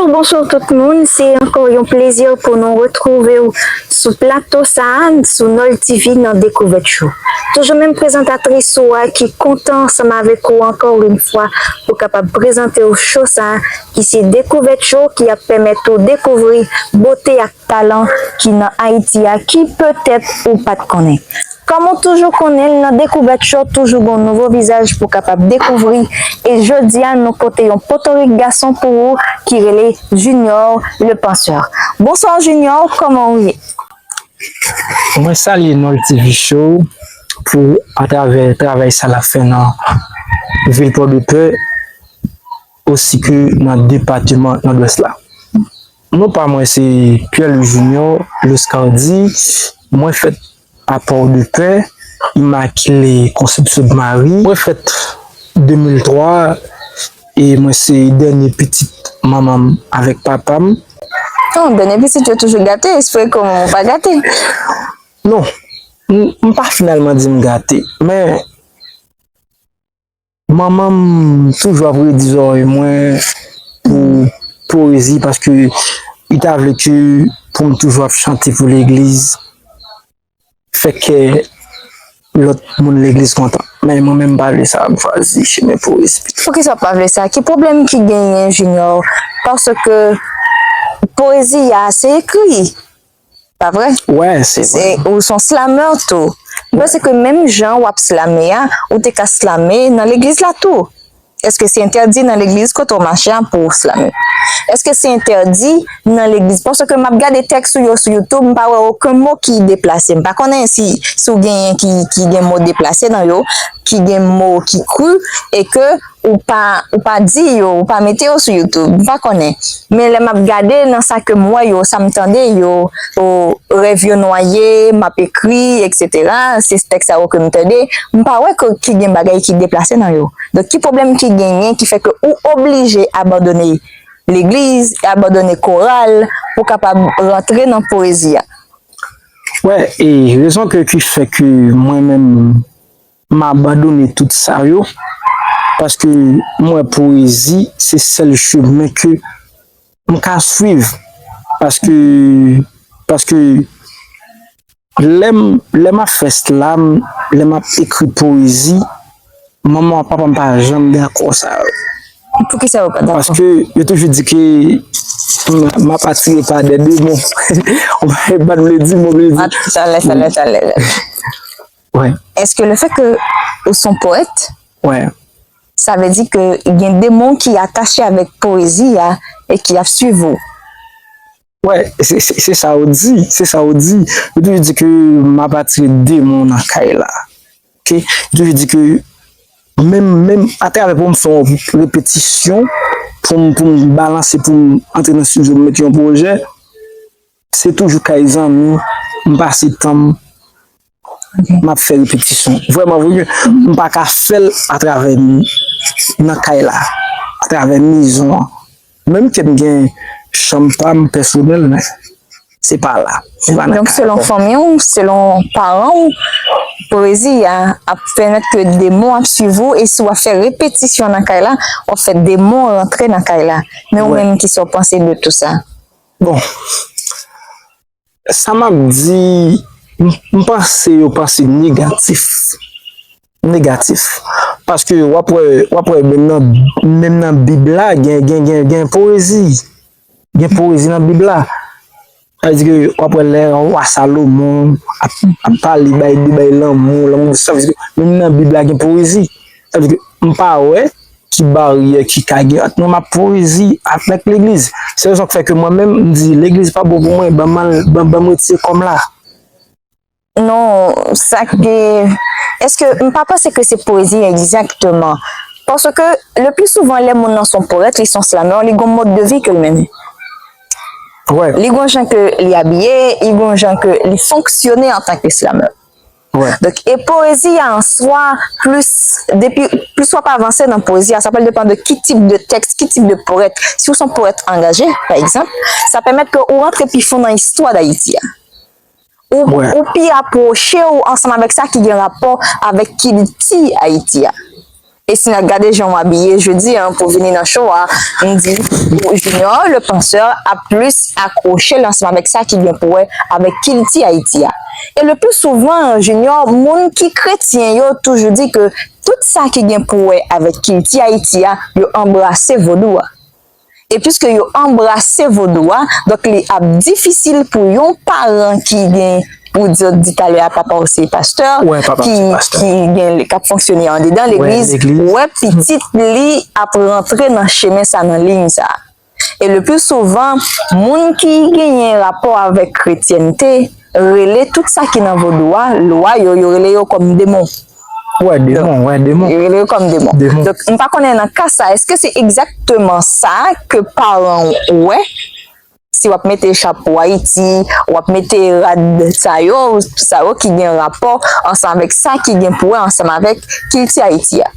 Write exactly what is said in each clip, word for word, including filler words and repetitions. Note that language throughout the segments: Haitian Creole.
Bonswa tout moun, se ankò yon plezi pou nou retwouve w sou plato sa a, sou Nol T V nan Dekouvèt Show. Toujou menm prezantatris ou a ki kontan ansanm avèk ou ankò yon fwa pou kapab prezante w show sa a, ki se Dekouvèt Show ki ap pèmèt ou dekouvri bote ak talan ki nan Ayiti a, ki petèt ou pa t konnen. Kòm ou toujou konnen l, nan Dekouvèt Show toujou gon nouvo vizaj pou kapab dekouvri. E jodi a, nou pote yon potorik gason pou ou ki rele Junior le Penseur. Bonswa Junior, kòman ou ye? Mwen salye Nol T V Show pou atravè travay sa l ap fè nan vil Pòdepè osi ke nan depatman Nòdwès la. Non pa mwen se Pierre Louis Junior Loscardi. Mwen fèt a Pòdepè, Imakile Konsepsyon de Mari. Mwen fèt de mil twa e mwen se dènye pitit manman m avèk papa m. Non, dènye pitit yo toujou gate, espere ke manman w pa gate. Non, m pa finalman di m gate, men manman m toujou ap redi zòrèy mwen pou powezi paske li ta vle ke pou m toujou ap chante pou legliz, fè kè lòt moun legliz kontan. Men mwen menm m pa vle sa, m chwazi chemen powezi. Poukisa w pa vle sa? Ki pwoblèm ki genyen Junior? Paske powezi a se ekri. Pa vre? Wè, se vre. Ou se yon slameur tou. M panse ke menm jan w ap slame a, ou te ka slame nan legliz la tou. Èske se entèdi nan legliz kote w mache a pou w slame? Èske se entèdi nan legliz? Paske m ap gade tèks ou yo sou YouTube, m pa wè okenn mo ki deplase. M pa konnen si, si w genyen ki, ki gen mo deplase nan yo, ki gen mo ki kri, e ke ou pa, ou pa di yo, ou pa mete yo sou YouTube, m pa konnen. Men lè m ap gade nan sa ke m wè yo, sa m tande yo, o, rèv yo nwaye, m ap ekri, etsetera, se tèks sa yo ke m tande, m pa wè ke, ki gen bagay ki deplase nan yo. Donk, ki pwoblèm ki genyen ki fè ke ou oblije abandone legliz, abandone koral, pou kapab rantre nan powezi a? Wè, e rezon ke, ki fè ke mwen menm, m abandone tout sa yo, paske m wè powezi se sèl chemen ke m ka swiv, paske, paske lè m, lè m ap fè slam, lè m ap ekri powezi, manman ak papa m pa janm dakò sa yo. Poukisa yo pa dakò? Paske yo toujou di ke m, m ap atire pa de demon. Ou pa konprann vle di, mwen vle di. Talè, talè, talè, talè. Èske lefèt ke ou se yon powèt, sa vle di ke gen demon ki atache avèk powezi a e ki ap swiv ou? Wè, se sa ou di, se sa ou di. Yo toujou di ke m ap atire demon nan kay la. Yo toujou di ke menm, menm atravè pou m fè yon repetisyon, pou m, pou m balanse, pou m antre nan estidyo, m mete yon pwojè, se toujou kay zanmi, m pase tan m, m ap fè repetisyon. Vrèman vre, m pa ka fè l atravè m, nan kay la, atravè mezon an. Menm ke m gen chanm pa m pèsonèl, men se pa la. Se pa nan kay la. Donk, selon fanmi w, selon paran w, powezi a ap pèmèt ke demon ap swiv ou, e si w ap fè repetisyon nan kay la, w ap fè demon rantre nan kay la. Men ou menm, kisa w panse de tou sa? Bon, sa m ap di, m, m panse yo panse negatif. Negatif. Paske w ap wè, w ap wè menm nan, menm nan Bib la, gen, gen, gen, gen powezi. Gen powezi nan Bib la. Sa vle di ke w ap wè lè wa Salomon ap, ap pale, bay, de bay lanmou, lanmou, sa vle di ke menm nan Bib la gen powezi. Sa vle di ke m pa wè ki baryè ki ka gen ant mwen ak powezi avèk legliz. Se rezon k fè ke mwen menm, m di, legliz pa bon pou mwen, ban m al, ban, ban m retire kò m la. Non, sa ke, èske, m pa panse ke se powezi egzakteman. Paske, le pli souvan, lè moun nan se yon powèt, li se yon slamè, li gen yon mòd de vi ke l mennen. Li gen yon jan ke li abiye, li gen yon jan ke li fonksyone antanke slamè. Donk, e powezi a an swa, plis, depi, plis w ap avanse nan powezi a, sa pral depann de ki tip de tèks, ki tip de powèt. Si w se yon powèt angaje, pa egzanp, sa pèmèt ke ou rantre pi fon nan istwa Dayiti a. Ou, ou pi apwoche w ansanm avèk sa ki gen rapò avèk kilti Ayiti a. E si n ap gade jan w abiye jodi a pou vini nan show a, m di, Junior le Penseur ap plis akwoche l ansanm avèk sa ki gen pou wè avèk kilti Ayiti a. E le pli souvan, Junior, moun ki kretyen yo toujou di ke tout sa ki gen pou wè avèk kilti Ayiti a, yo anbrase vodou a. E piske yo anbrase vodou a, donk li ap difisil pou yon paran ki gen, pou di, di talè a, papa w se pastè, ki, ki gen, k ap fonksyone andedan legliz, wè pitit li ap rantre nan chemen sa, nan liy sa. E le pli souvan, moun ki genyen rapò avèk kretyènte rele tout sa ki nan vodou a, lwa yo, yo rele yo kòm demon. Wè demon, wè demon. Yo rele yo kòm demon. Demon. Donk, m pa konnen nan ka sa, èske se egzakteman sa ke paran w wè? Si w ap mete chapo Ayiti, w ap mete rad sa yo, sa yo ki gen rapò ansanm avèk sa ki gen pou wè ansanm avèk kilti Ayiti a.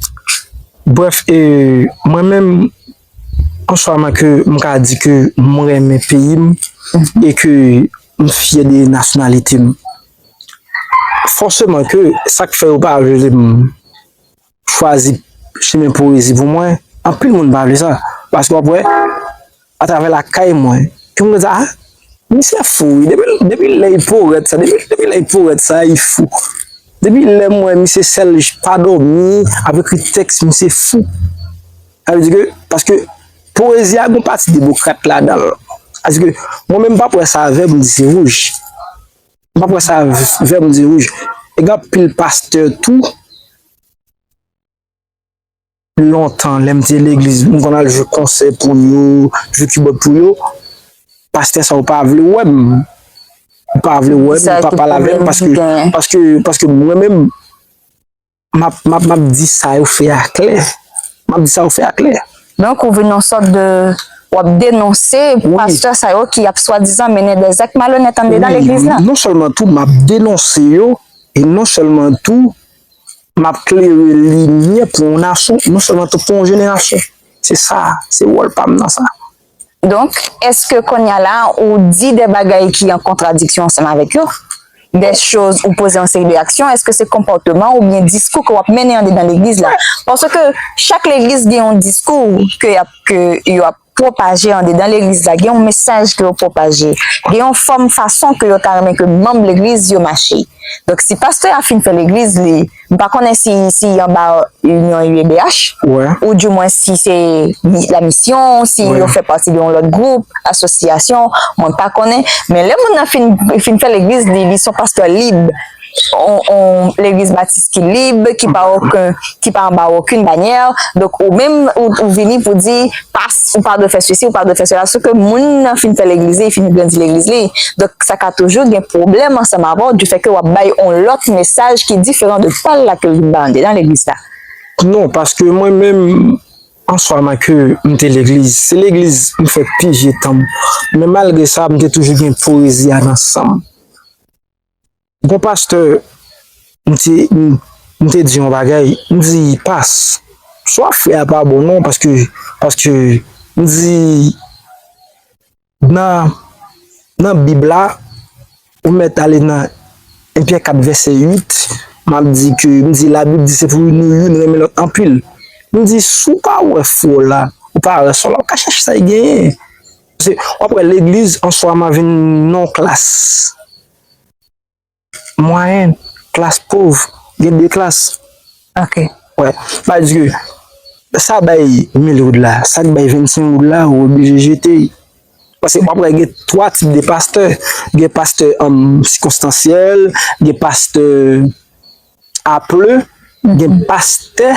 Brèf, e, mwen menm, answama ke m ka di ke m renmen peyi m e ke m fyè de nasyonalite m. Fòseman ke sa k fè yo pa vle m chwazi chemen poezi pou mwen, anpil moun pa vle sa. Paske w ap wè, atravè lakay mwen, ke moun di, ah, misye fou, wi. Depi, depi lè li powèt sa, depi, depi lè li powèt sa, li fou. Depi lè m wè misye sèl pa dòmi, ap ekri tèks, misye fou. Sa vle di ke, paske poezi a gon pati demokrat ladan l. Sa vle di ke, mwen menm m p ap wè sa vè pou m di se wouj. M p ap wè sa vè pou m di wouj. E gen anpil pastè tou, lontan, lè m te legliz, m konn al jwe konsè pou yo, jwe kibòd pou yo. Pastè sa yo pa vle wè m. Yo pa vle wè m, yo pa pale avè m, paske, paske, paske mwen menm, m ap, m ap, m ap di sa yo fè a klè. M ap di sa yo fè a klè. Donk, ou vin yon sòt de, w ap denonse pastè sa yo ki ap swadizan mennen dèzak malonèt anndedan legliz la. Non sèlman tou, m ap denonse yo, e non sèlman tou, m ap klere limyè pou yon nasyon, non sèlman tou pou yon jenerasyon. Se sa, se wòl pa m nan sa. Donk, èske kounye a la, ou di de bagay ki an kontradiksyon ansanm avèk yo? Des choses, ou poze yon seri de aksyon, èske se konpòteman oubyen diskou ke w ap mennen andedan legliz la? Paske chak legliz gen yon diskou ke y ap, ke yo ap pwopaje andedan legliz la, gen yon mesaj ke yo pwopaje, gen yon fòm, fason ke yo ta renmen ke manm legliz yo mache. Donk, si pastè a fin fè legliz li, m pa konnen si, si anba inyon U E B H, ou di mwen si se mi-, la misyon, si yo fè pati de yon lòt gwoup, asosyasyon, mwen pa konnen. Men lè moun nan fin, fin fè legliz li, li se yon pastè lib, on, on legliz batis ki lib, ki pa okenn, ki pa anba okenn banyè. Donk, ou menm, ou, ou vini pou di, pas, ou pa dwe fè sesi, ou pa dwe fè sela, se ke moun nan fin fè legliz li, fin grandi legliz li. Donk, sa ka toujou gen pwoblèm ansanm avè w, du fait ke w ap bay on lòt mesaj ki diferan de pa l la ke l vin bay andedan legliz la. Non, paske mwen menm, answama ke m te legliz, se legliz m fè pi vye tan m. Men malgre sa, m te toujou gen poezi a nan san m. Gon pastè, m te, m, m te di yon bagay, m di, pas, sa w ap fè a pa bon non, paske, paske, m di, nan, nan Bib la, ou mèt ale nan en Pyè kat vèsè uit, m ap di ke, m di, Labib di se pou nou youn renmen lòt anpil. M di, si w pa wè frè w la, ou pa wè sè w la, ou ka chèche sa l genyen. Paske w ap wè legliz answama vin nan yon klas mwayen, klas pòv, gen de klas. Ok. Wè. Sa vle di ke sa bay mil goud la, sa k bay vennsenk goud la, ou oblije jete. Paske w ap wè gen twa tip de pastè. Gen pastè, um, sikonstansyèl, gen pastè aple, gen pastè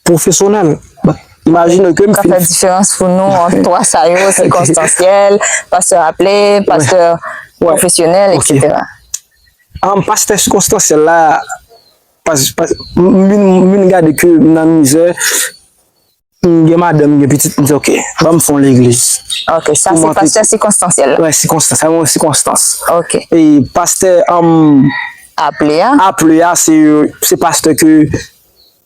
pwofesyonèl. Bon, imajine ke m ka fin fè diferans pou nou ant twa sa yo, sikonstansyèl, pastè aple, pastè pwofesyonèl, etsetera. An, pastè sikonstansyèl la, pas, pas, m vin, m vin gade ke m nan mizè, m gen madanm, m gen pitit, m di, "Ok, ban m fè yon legliz." Ok, sa se pastè sikonstansyèl la. Wè, sikonstans, sa yon sikonstans. Ok. E pastè, um, aple a? Aple a, se, se pastè ke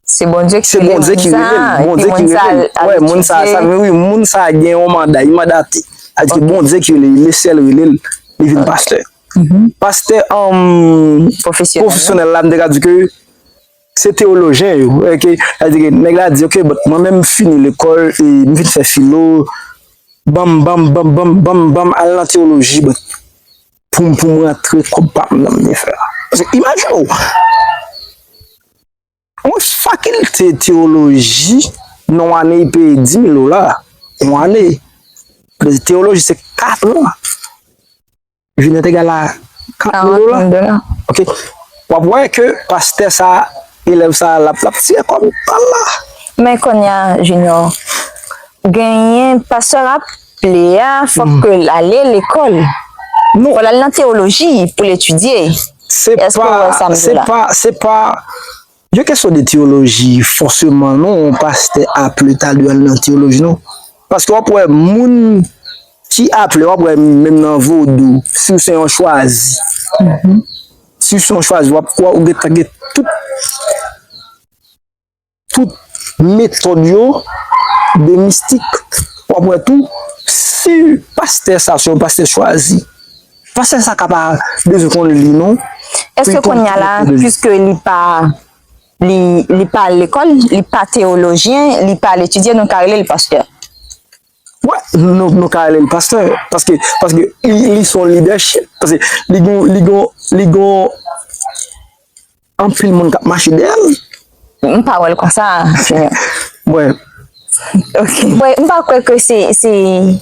Se Bondye ki rele moun sa, epi moun sa al etidye. Wè, moun sa, sa vle, wi, moun sa gen yon manda, li mandate. Sa vle di ke Bondye ki rele li, lesyèl rele l, li vin pastè. Pastè, um, pwofesyonèl la, m te ka di ke se teyolojyen yo. Ok, sa vle di ke nèg la di, ok, but mwen menm m fini lekòl, e m fin fè filo, banm, banm, banm, banm, banm, banm, al nan teyoloji, but pou m, pou m rantre kòb pa m nan m te fè a. Paske imajine w, yon fakilte teyoloji, nan yon ane, li peye dis mil dola. Yon ane. Teyoloji, se kat mwa. Jounen te gala kat mil dola. Karant mil dola. Ok. W ap wè ke pastè sa, elèv sa, l ap, l ap tire kòb pa l la. Men kounye a, Junior, genyen pastè raple a, fòk ke l ale lekòl. Non. Fò l al nan teyoloji pou l etidye. Se pa, se pa, se pa, yon kesyon de teyoloji, fòseman, non, yon pastè aple ta dwe al nan teyoloji, non. Paske w ap wè moun ki aple, w ap wè menm nan vodou, si w se yon chwazi. Si w se yon chwazi, w ap wè ou gentan gen tout, tout metòd yo de mistik. W ap wè tou, si pastè sa se yon pastè chwazi, pastè sa ka pa bezwen konn li, non. Èske kounye a la, piske li pa, li, li pa al lekòl, li pa teyolojyen, li pa al etidye, nou ka rele l pastè? Wè, nou, nou ka rele l pastè. Paske, paske li, li se yon lidèchip. Paske li gon, li gon, li gon anpil moun k ap mache dèyè l. M pa wè l konsa, Junior. Wè. Ok. Wè, m pa kwè ke se, se,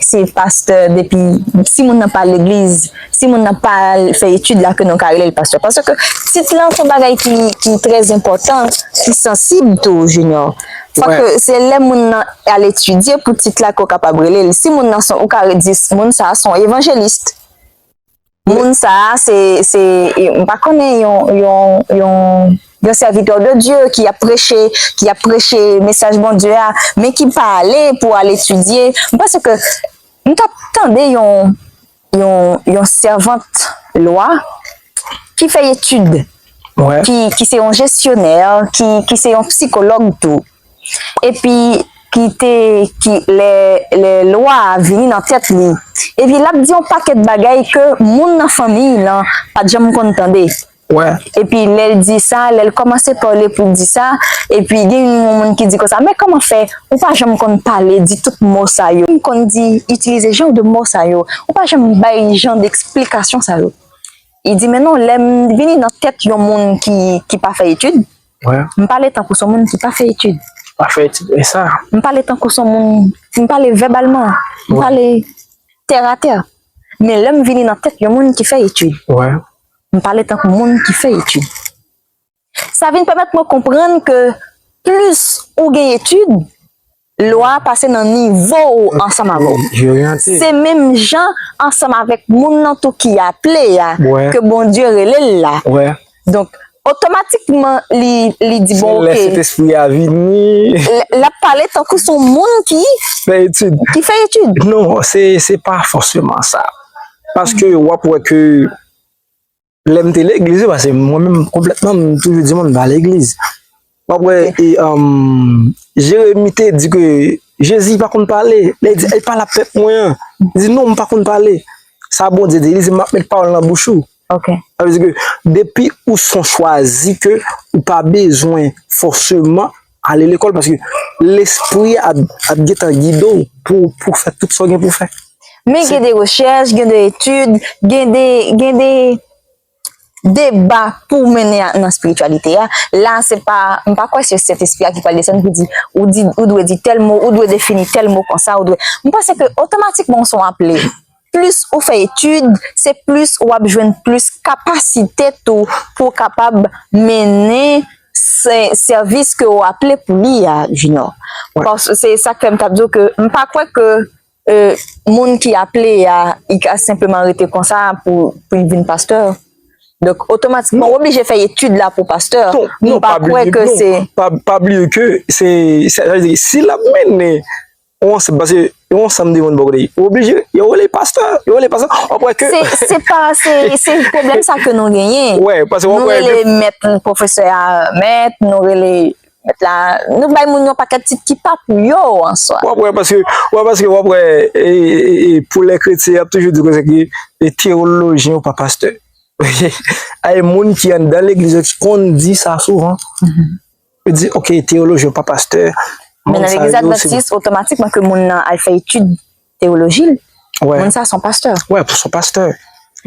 se pastè depi, si moun nan pa legliz, si moun nan pa al fè etid la ke nou ka rele l pastè. Paske tit lan se yon bagay ki, ki trè enpòtan, ki sansib tou, Junior. Fòk ke se lè moun nan al etidye pou tit la ke w kapab rele l. Si moun nan se, ou ka di moun sa a se yon evanjelis. Moun sa a se, se, m pa konnen, yon, yon, yon, yon sèvitè de Dye ki ap preche, ki ap preche mesaj Bondye a, men ki pa ale pou al etidye. M panse ke m t ap tande yon, yon, yon sèvant lwa ki fè etid, ki, ki se yon jesyonè, ki, ki se yon sikològ tou. Epi ki te, ki lè, lè lwa a vini nan tèt li, epi l ap di yon pakèt bagay ke moun nan fanmi l lan pa t janm konn tande. Epi lè l di sa, lè l kòmanse pale pou l di sa, epi gen yon moun ki di konsa, men kòman fè ou pa janm konn pale, di tout mo sa yo, ou konn di, itilize jan de mo sa yo, ou pa janm bay jan de eksplikasyon sa yo? Li di, men non, lè m vini nan tèt yon moun ki, ki pa fè etid, m pale tankou se yon moun ki pa fè etid. Pa fè etid, e sa. M pale tankou se yon moun, m pale vèbalman, m pale tèratè. Men lè m vini nan tèt yon moun ki fè etid, m pale tankou moun ki fè etid. Sa vin pèmèt mwen konprann ke plis ou gen etid, lwa a pase nan nivo w ansanm avè w. Se menm jan ansanm avèk moun nan tou ki aple a, ke Bondye rele l la. Donk, otomatikman, li, li di, bon, ok. Se lè Sentespri a vini. L, l ap pale tankou se yon moun ki fè etid. Ki fè etid. Non, se, se pa fòseman sa. Paske w ap wè ke lè m te legliz, wi, paske mwen menm, konplètman, m toujou di moun m pa legliz. W ap wè, e, um, Jeremi te di ke Jezi pa konn pale. Lè li di, e, pale ak pèp mwen an. Li di, non, m pa konn pale. Sa Bondye di, li di, m ap met pawòl nan bouch ou. Sa vle di ke depi ou se yon chwazi ke ou pa bezwen fòseman ale lekòl, paske Lespri ap, ap gentan gide w pou, pou fè tout sa w gen pou fè. Men gen de rechèch, gen de etid, gen de, gen de deba pou w mennen a, nan espirityalite a. La, se pa, m pa kwè se Sentespri a ki pral desann pou di, ou di, ou dwe di tèl mo, ou dwe defini tèl mo konsa, ou dwe. M panse ke otomatikman w se yon aple. Plis ou fè etid, se plis w ap jwenn plis kapasite tou pou w kapab mennen sè-, sèvis ke w aple pou li a, Junior. Paske se sa k fè m t ap di w ke m pa kwè ke, e, moun ki aple a, li ka senpleman rete konsa pou, pou l vin pastè. Donk, otomatikman, w oblije fè etid la pou pastè. M pa kwè ke se. Pa, pa bliye ke se, se, sa vle di, si l ap mennen yon ansanm, paske yon ansanm de moun bò kote, yo oblije, yo rele pastè, yo rele pastè, w ap wè ke. Se, se pa, se, se pwoblèm sa ke nou genyen. Wè, paske w ap wè. Nou rele mèt, pwofesè a mèt, nou rele mèt la, nou bay moun yon pakèt tit ki pa pou yo an swa. W ap wè, paske, w ap, paske w ap wè, e, e, e, pou lè kretyen, y ap toujou di konsa ke, e, teyolojyen yo pa pastè. Ay, moun ki anndan legliz yo ki konn di sa souvan. yo di, ok, teyolojyen pa pastè. Men nan legliz advantis, otomatikman ke moun nan al fè etid teyoloji, moun sa se yon pastè. Wè, se yon pastè.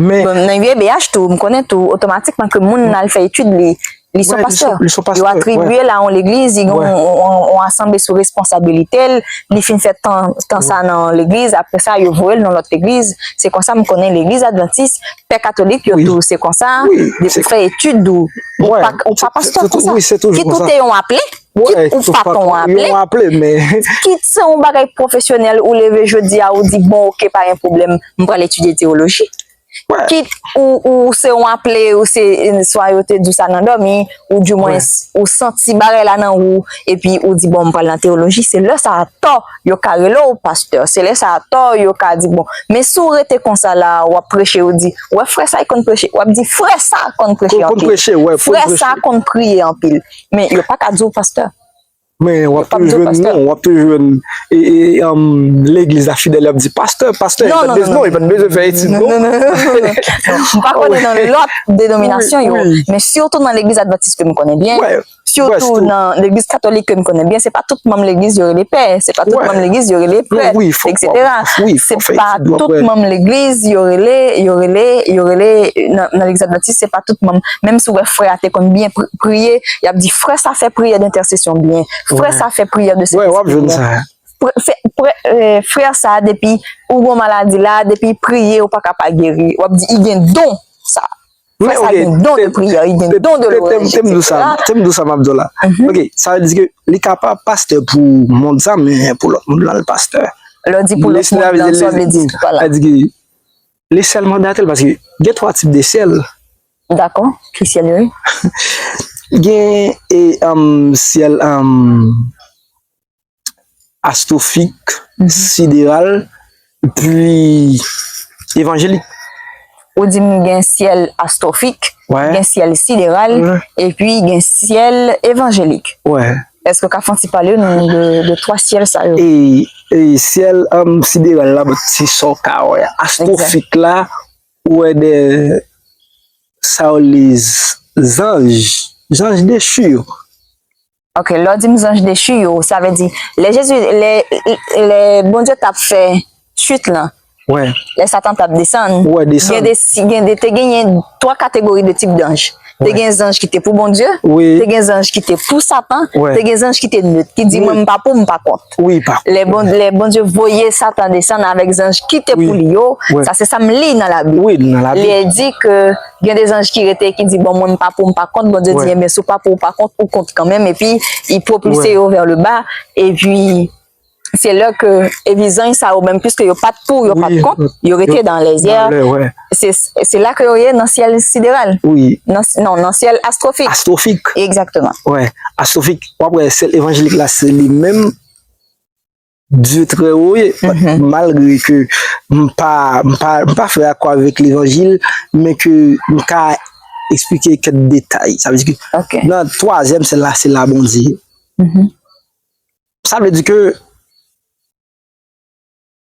Men, bon, nan U E B H tou, m konnen tou, otomatikman ke moun nan al fè etid, li, li se yon pastè. Yo atribye l a yon legliz, li gen yon, yon, yon asanble sou responsabilite l, li fin fè tan, tan sa nan legliz, apre sa, yo voye l nan lòt legliz. Se konsa m konnen legliz advantis, pè katolik, yo tou, se konsa, depi w fè etid ou, ou pa, ou pa pastè konsa. Kit ou te yon aple, kit ou pa t yon aple, kit se yon bagay pwofesyonèl ou leve jodi a, ou di, bon, ok, pa gen pwoblèm, m pral etidye teyoloji. Kit ou, ou se yon aple, ou se, swa yo te di w sa nan dòmi, ou dimwens, ou santi bagay la nan ou, epi ou di, bon, m pral nan teyoloji, se lè sa a tò, yo ka rele w pastè, se lè sa a tò, yo ka di, bon, men si w rete konsa la, w ap preche, ou di, wè frè sa a konn preche, w ap di, frè sa a konn preche anpil, frè sa a konn priye anpil, men yo pa ka di w pastè. Men w ap toujou jwenn non, w ap toujou jwenn, e, e, um, legliz la fidèl, y ap di, pastè, pastè, li pa t bezwen, non, li pa t bezwen fè etid, non. M pa konnen nan lòt denominasyon yo, men sitou nan legliz advantis ke m konnen byen, sitou nan legliz katolik ke m konnen byen, se pa tout manm legliz yo rele pè, se pa tout manm legliz yo rele prèt, etsetera. Se pa tout manm legliz yo rele, yo rele, yo rele, nan, nan legliz advantis, se pa tout manm. Menm si w wè frè a te konn byen pri-, priye, y ap di, frè sa fè priyè dentèsesyon byen. Frè sa fè priyè de sekirite byen. Frè, frè, eh, frè sa, depi ou gon maladi la, depi priye, ou pa ka pa geri. W ap di, li gen don sa. Frè sa gen don de priyè, li gen don de lwanj, etsetera. Te m di w sa, te m di w sa, m ap di w la. Ok, sa vle di ke li ka pa pastè pou mond sa, men pou lòt moun la, l pastè. Lè w di pou lòt moun la, sa vle di, vwala. Sa vle di ke li sèl mandatè l, paske gen twa tip de syèl. Dakò, ki syèl yo ye? Gen, e, um, syèl, um, astrofik, sideral, epi evanjelik. Ou di m gen syèl astrofik, gen syèl sideral, epi gen syèl evanjelik. Èske w ka fè yon ti pale nou de, de twa syèl sa yo? E, e syèl, um, sideral la, se sa w ka wè. Astrofik la, ou wè de sa yo rele z-, zanj, zanj dechi yo. Ok, lè w di m zanj dechi yo, sa vle di, lè Jezi, lè, lè Bondye t ap fè chit lan, lè Satan t ap desann, gen de, gen de, te genyen twa kategori de tip zanj. Te gen zanj ki te pou Bondye, te gen zanj ki te pou Satan, te gen zanj ki te net, ki di, mwen, m pa pou, m pa kont. Lè Bon-, lè Bondye voye Satan desann avèk zanj ki te pou li yo, sa se sa m li nan Labib. Li di ke gen de zanj ki rete, ki di, bon, mwen, m pa pou, m pa kont. Bondye di, enben, si w pa pou, w pa kont, ou kont kanmenm. Epi, li pwopilse yo vers le bas. Epi, se lè ke, epi zanj sa yo menm, piske yo pa t pou, yo pa t kont, yo rete dans les airs. Se, se la ke yo ye nan syèl sideral. Nan, non, nan syèl astrofik. Astrofik. Egzakteman. Astrofik. W ap wè, syèl evanjelik la, se li menm Dye trè wo ye, malgre ke m pa, m pa, m pa fè akò avèk levanjil, men ke m ka eksplike kèk detay. Sa vle di ke nan twazyèm syèl la, se la Bondye ye. Sa vle di ke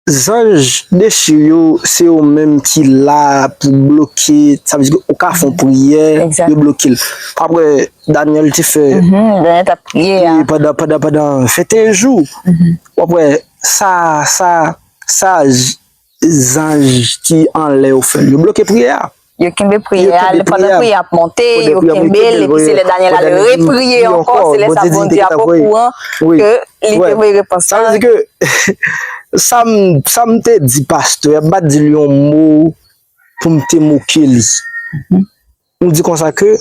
zanj dechi yo, se yo menm ki la pou bloke, sa vle di ke ou ka fè yon priyè, yo bloke l. Apre, Danyèl te fè, pandan, pandan, pandan venteyen jou. W ap wè, sa, sa, sa, zanj ki anlè yo fè l, yo bloke priyè a. Yo kenbe priyè a, pandan priyè a ap monte, yo kenbe l, epi se lè Danyèl al repriye ankò, se lè sa Bondye ap okouran ke li te voye repons lan. Sa vle di ke sa m, sa m te di pastè a, m pa t di l yon mo pou m te moke li. M di konsa ke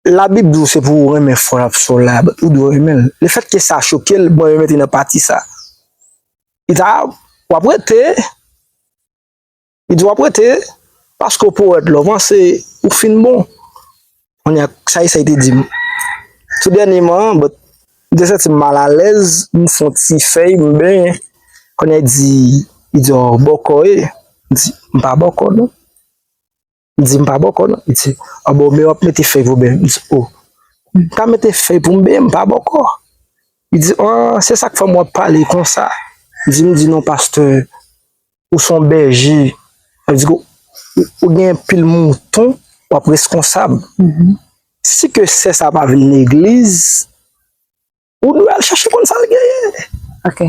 Labib di w se pou w renmen frè w la, ou dwe renmen l. Lefètke sa choke l, bon, yo mete nan pati sa. Li di, a, w ap rete. Li di, w ap rete, paske w powèt la, w panse ou fin bon. Kounye a, sa e sa li te di m. Tou dènyèman, bon, m te santi m malalèz, m fè yon ti fèy, m benyen. Kounye a, li di, li di, o, bòkò e. M di, m pa bòkò, non. M di, m pa bòkò non. Li di, a bon, men w ap mete fèy pou benyen. M di, o. M ka mete fèy pou m benyen, m pa bòkò. Li di, a, se sa k fè m w ap pale konsa. M di, m di, non, pastè, ou se yon bèje. Sa vle di ke ou, ou gen anpil mouton, w ap reskonsab. Si ke sè sa pa vin legliz, ou dwe al chache konn sa l genyen. Ok.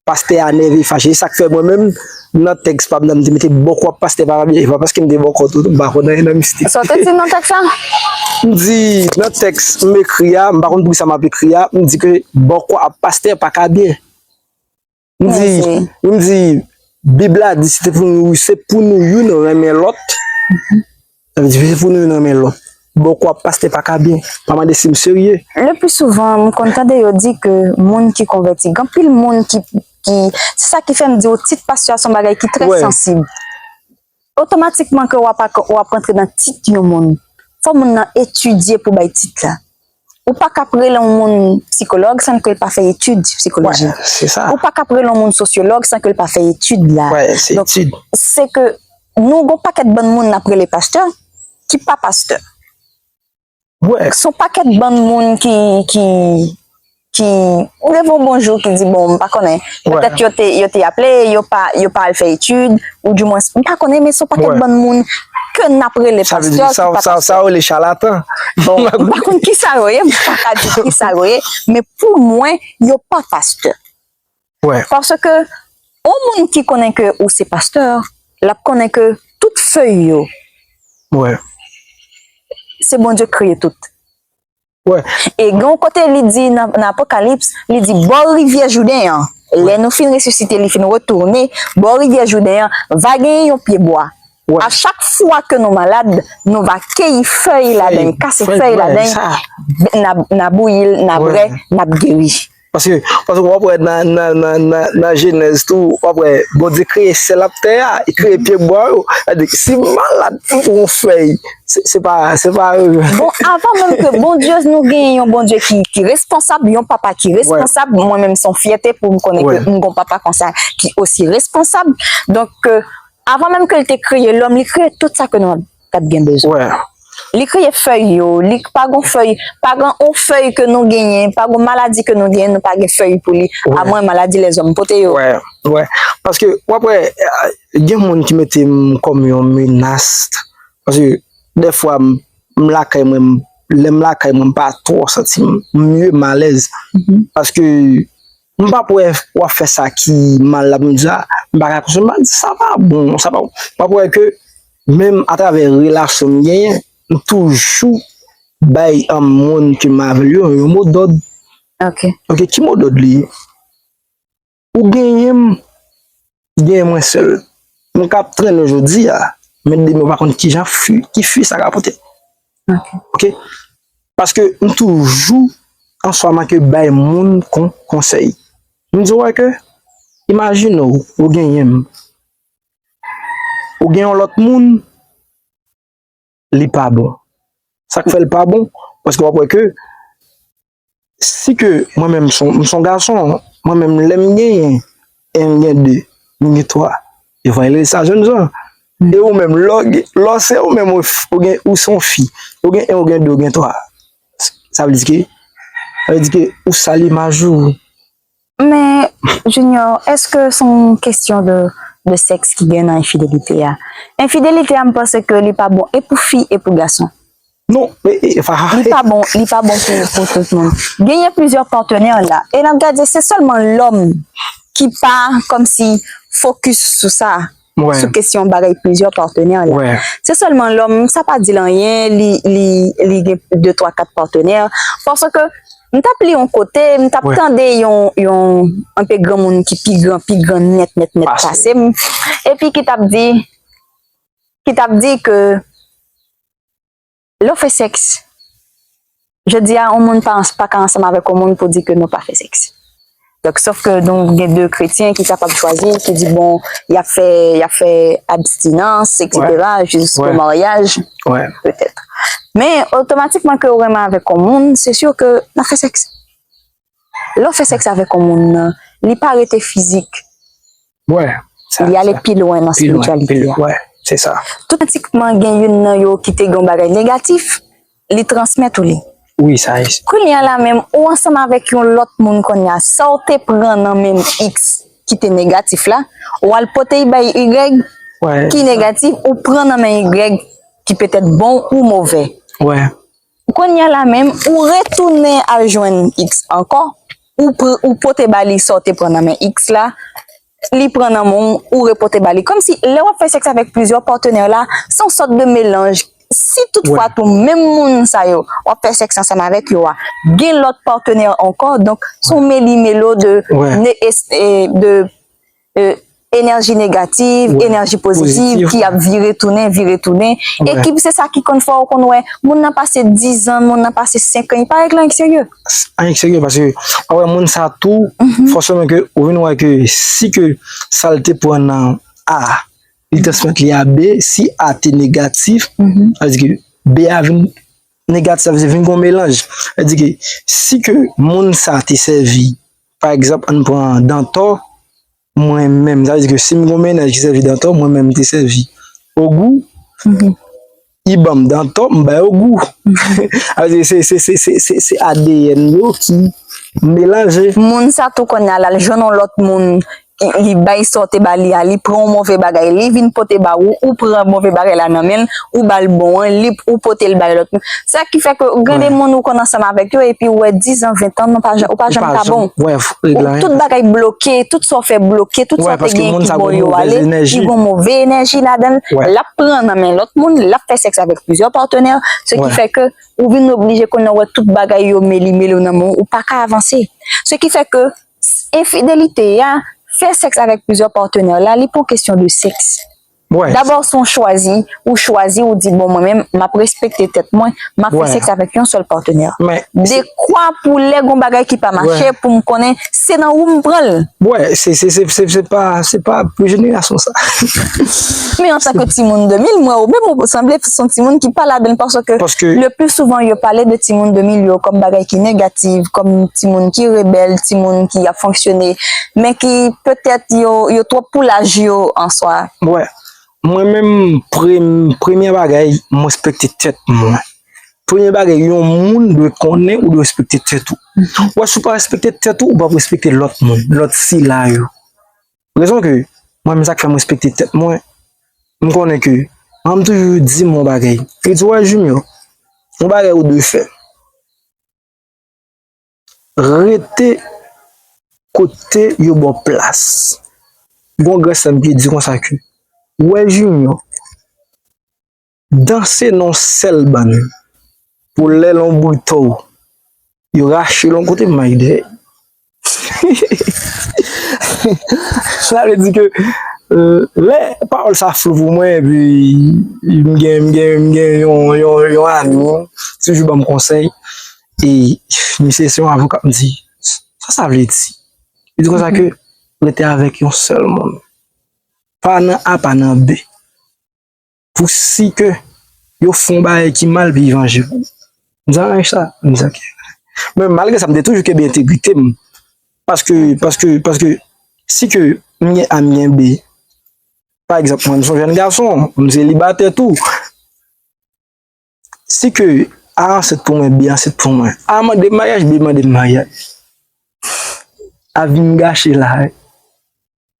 Pastè a nève, fache. E sa k fè mwen menm, nan tèks pa m nan, m te mete bòkò ap pastè pa ka byen. E pa paske m te bòkò tou, m pa konn anyen nan mistik. Sa w te di nan tèks la? M di, nan tèks m ekri a, m pa konn poukisa m ap ekri a, m di ke bòkò ap pastè pa ka byen. M di, m di, Bib la di se pou nou, se pou nou youn renmen lòt. Sa vle di se pou nou youn renmen lòt. Bòkò ap pastè pa ka byen. Pa mande si m serye. Le plus souvent, m konn tande yo di ke moun ki konvèti, gen anpil moun ki, ki, se sa ki fè m di w tit pastè a se yon bagay ki trè sansib. Otomatikman ke w ap, w ap rantre nan tit yon moun, fò moun nan etidye pou bay tit la. Ou pa ka ap rele yon moun sikològ san ke l pa fè etid sikoloji. Ou pa ka ap rele yon moun sosyològ san ke l pa fè etid la. Donk, se ke nou gen yon pakèt bann moun n ap rele pastè ki pa pastè. Se yon pakèt bann moun ki, ki, ki leve yon bon jou ki di, bon, m pa konnen. Petèt yo te, yo te aple, yo pa, yo pa al fè etid, ou dimwens, m pa konnen, men se yon pakèt bann moun ke n ap rele pastè ki pa pastè. Sa yo rele chalatan. Bon, m pa konn kisa yo ye, m pa ka di kisa yo ye, men pou mwen, yo pa pastè. Paske yon moun ki konnen ke ou se pastè, l ap konnen ke tout fèy yo, se Bondye k kreye tout. E gen yon kote li di nan, nan Apokalips, li di bò rivyè Jouden an, lè nou fin resisite, li fin retounen, bò rivyè Jouden an, va genyen yon pyebwa. A chak fwa ke nou malad, nou va keyi fèy ladan l, kase fèy ladan l, n a, n a bouyi l, n a bwè, n ap geri. Paske, paske w ap wè nan, nan, nan, nan, nan Jenèz tou, w ap wè Bondye kreye syèl ak tè a, li kreye pyebwa yo. Sa vle di, si m malad, m pran yon fèy, se, se pa, se pa. Bon, avan menm ke Bondye, nou genyen yon Bondye ki, ki responsab, yon papa ki responsab, mwen menm se yon fyète pou m konnen ke m gen yon papa konsa ki osi responsab. Donk, avan menm ke l te kreye lòm, li kreye tout sa ke nou t ap gen bezwen. Li kreye fèy yo, li pa gon fèy, pa gen on fèy ke nou genyen, pa gon maladi ke nou genyen, nou pa gen fèy pou li, amwen maladi lèzòm pote yo. Paske, w ap wè, gen moun ki mete m kòm yon menas. Paske, dèfwa, m, m lakay mwen, m, lè m lakay mwen, m pa twò santi m mye, m alèz. Paske, m p ap wè w ap fè sa ki mal la pou m di a, m pa ka konsome, m pa di sa pa bon, sa pa bon. M ap wè ke menm atravè relasyon m genyen, m toujou bay an moun ke m avè l yo yon modòd. Ok, ki modòd li ye? Ou genyen m, genyen mwen sèl. M ka ap trennen w jodi a, men demen w pa konn kijan fi, ki fi sa ka pote. Ok. Paske m toujou answama ke bay moun kon, konsèy. M di w wè ke, imajine w, ou genyen m. Ou gen yon lòt moun, li pa bon. Sa k fè l pa bon, paske w ap wè ke si ke mwen menm m se yon gason, mwen menm lè m genyen en, m gen de, m gen twa, yo va rele sa jènjan. E ou menm, lè w se ou menm, ou gen, ou se yon fi, ou gen en, ou gen de, ou gen twa. Sa vle di ke, sa vle di ke ou sal imaj ou. Men, Junior, èske se yon kesyon de, de sèks ki gen nan enfidelite a? Enfidelite a, m panse ke li pa bon e pou fi e pou gason. Non, e, e, pa. Li pa bon, li pa bon pou, pou tout moun. Genyen plizyè patnè la. E n ap gade, se sèlman lòm ki pa kòmsi fokis sou sa, sou kesyon bagay plizyè patnè la. Se sèlman lòm, sa pa di l anyen, li, li, li gen de, twa, kat patnè. Paske m t ap li yon kote, m t ap tande yon, yon, anpe granmoun ki pi gran, pi gran nèt, nèt, nèt pase m. Epi ki t ap di, ki t ap di ke lè w fè sèks, jodi a, yon moun pa, pa ka ansanm avèk yon moun pou di ke nou pa fè sèks. Donk, sòf ke nou gen de kretyen ki kapab chwazi, ki di, bon, y ap fè, y ap fè abstinans, etsetera, jisko maryaj, petèt. Men, otomatikman ke w renmen avèk yon moun, se si ke n ap fè sèks. Lè w fè sèks avèk yon moun nan, li pa rete fizik. Li ale pi lwen nan espirityalite a. Otomatikman, gen youn nan yo ki te gen yon bagay negatif, li transmèt ou li. Kounye a la menm, ou ansanm avèk yon lòt moun kounye a, sa w te pran nan men X ki te negatif la, ou al pote l bay Y ki negatif, ou pran nan men Y ki petèt bon ou movè. Kounye a la menm, ou retounen al jwenn X ankò, ou, pr- ou pote ba li sa w te pran nan men X la, li pran nan men w, ou repote ba li. Kòmsi lè w ap fè sèks avèk plizyè patnè la, se yon sòt de melanj. Si toutfwa tou menm moun sa yo, w ap fè sèks ansanm avèk yo a, gen lòt patnè ankò, donk se yon meli-melo de, ne- es- e- de e, enèji negatif, enèji pozitif ki ap vire tounen, vire tounen. E ki se sa ki konn fè w konn wè moun nan pase diz an, moun nan pase senk an, li pa regle anyen k serye. Anyen k serye, paske w wè moun sa tou, fòseman ke ou vin wè ke si ke sa l te pran nan A, li transmèt li a B, si A te negatif, sa vle di ke B a vin negatif, sa vle di vin gon melanj. Sa vle di ke si ke moun sa te sèvi, pa egzanp, ann pran Dantò, mwen menm, sa vle di ke si m gon mennaj ki sèvi Dantò, mwen menm m te sèvi Ogou, li ban m Dantò, m bay Ogou. Sa vle di se, se, se, se, se, se A D N yo ki melanje. Moun sa tou kounye a la, l jwenn yon lòt moun, li bay sa w te ba li a, li pran yon move bagay, li vin pote ba ou, ou pran move bagay la nan men l, ou ba l bon an, li, ou pote l bay lòt moun. Sa ki fè ke gen de moun ou konn ansanm avèk yo, epi ou wè diz an, ven an, nou pa jan- ou pa janm ka bon. Tout bagay bloke, tout sa w fè bloke, tout sa w te gen ki bon yo ale, li gon move enèji ladan l. L ap pran nan men lòt moun, l ap fè sèks avèk plizyè patnè, se ki fè ke ou vin oblije kounye a wè tout bagay yo meli meli nan men w, ou pa ka avanse. Se ki fè ke enfidelite a, fè sèks avèk plizyè patnè la, li pa yon kesyon de sèks. Dabò, se yon chwazi, ou chwazi, ou di, bon, mwen menm, m ap respekte tèt mwen, m ap fè sèks avèk yon sèl patnè. Dekwa pou lè gon bagay ki pa mache, pou m konnen se nan ou m pran l. Wè, se, se, se, se, se pa, se pa pou jenerasyon sa. Men antanke timoun de mil, mwen, ou menm, ou sanble se yon timoun ki pa ladan l, paske le pli souvan, yo pale de timoun de mil yo kòm bagay ki negatif, kòm timoun ki rebèl, timoun ki ap fonksyone, men ki petèt yo, yo twòp pou laj yo an swa. Wè, mwen menm, prem- premye bagay, m respekte tèt mwen. Premye bagay, yon moun dwe konnen ou dwe respekte tèt ou. Wè, si w pa respekte tèt ou, ou p ap respekte lòt moun, lòt sila yo. Rezon ke mwen menm, sa k fè m respekte tèt mwen, m konnen ke, mwen, m toujou di m yon bagay. Li di, wè, Junior, yon bagay ou dwe fè. Rete kote yo ba w plas. Gon gran sè m ki di konsa ke, wè, Junior, danse nan yon sèl bann pou lè lonbrit ou yo rache l yon kote, m ay dèyè. Sa vle di ke, euh, lè pawòl sa flou pou mwen, epi m gen, m gen, m gen yon, yon, yon ami, toujou ban m konsèy, e misye se yon avoka, m di, sa sa vle di? Li di konsa ke rete avèk yon sèl moun. Pa nan A, pa nan B. Pou si ke yo fè yon bagay ki mal, pou yo vanje pou ou. M di, a, sa, m di, ok. Men malgre sa, m te toujou kenbe entegrite m. Paske, paske, paske, si ke m gen A, m gen B, pa egzanp, mwen, m se yon jèn gason, m selibatè tou. Si ke A ansent pou mwen, B ansent pou mwen. A mande m maryaj, B mande m maryaj. A vin gache la, wi.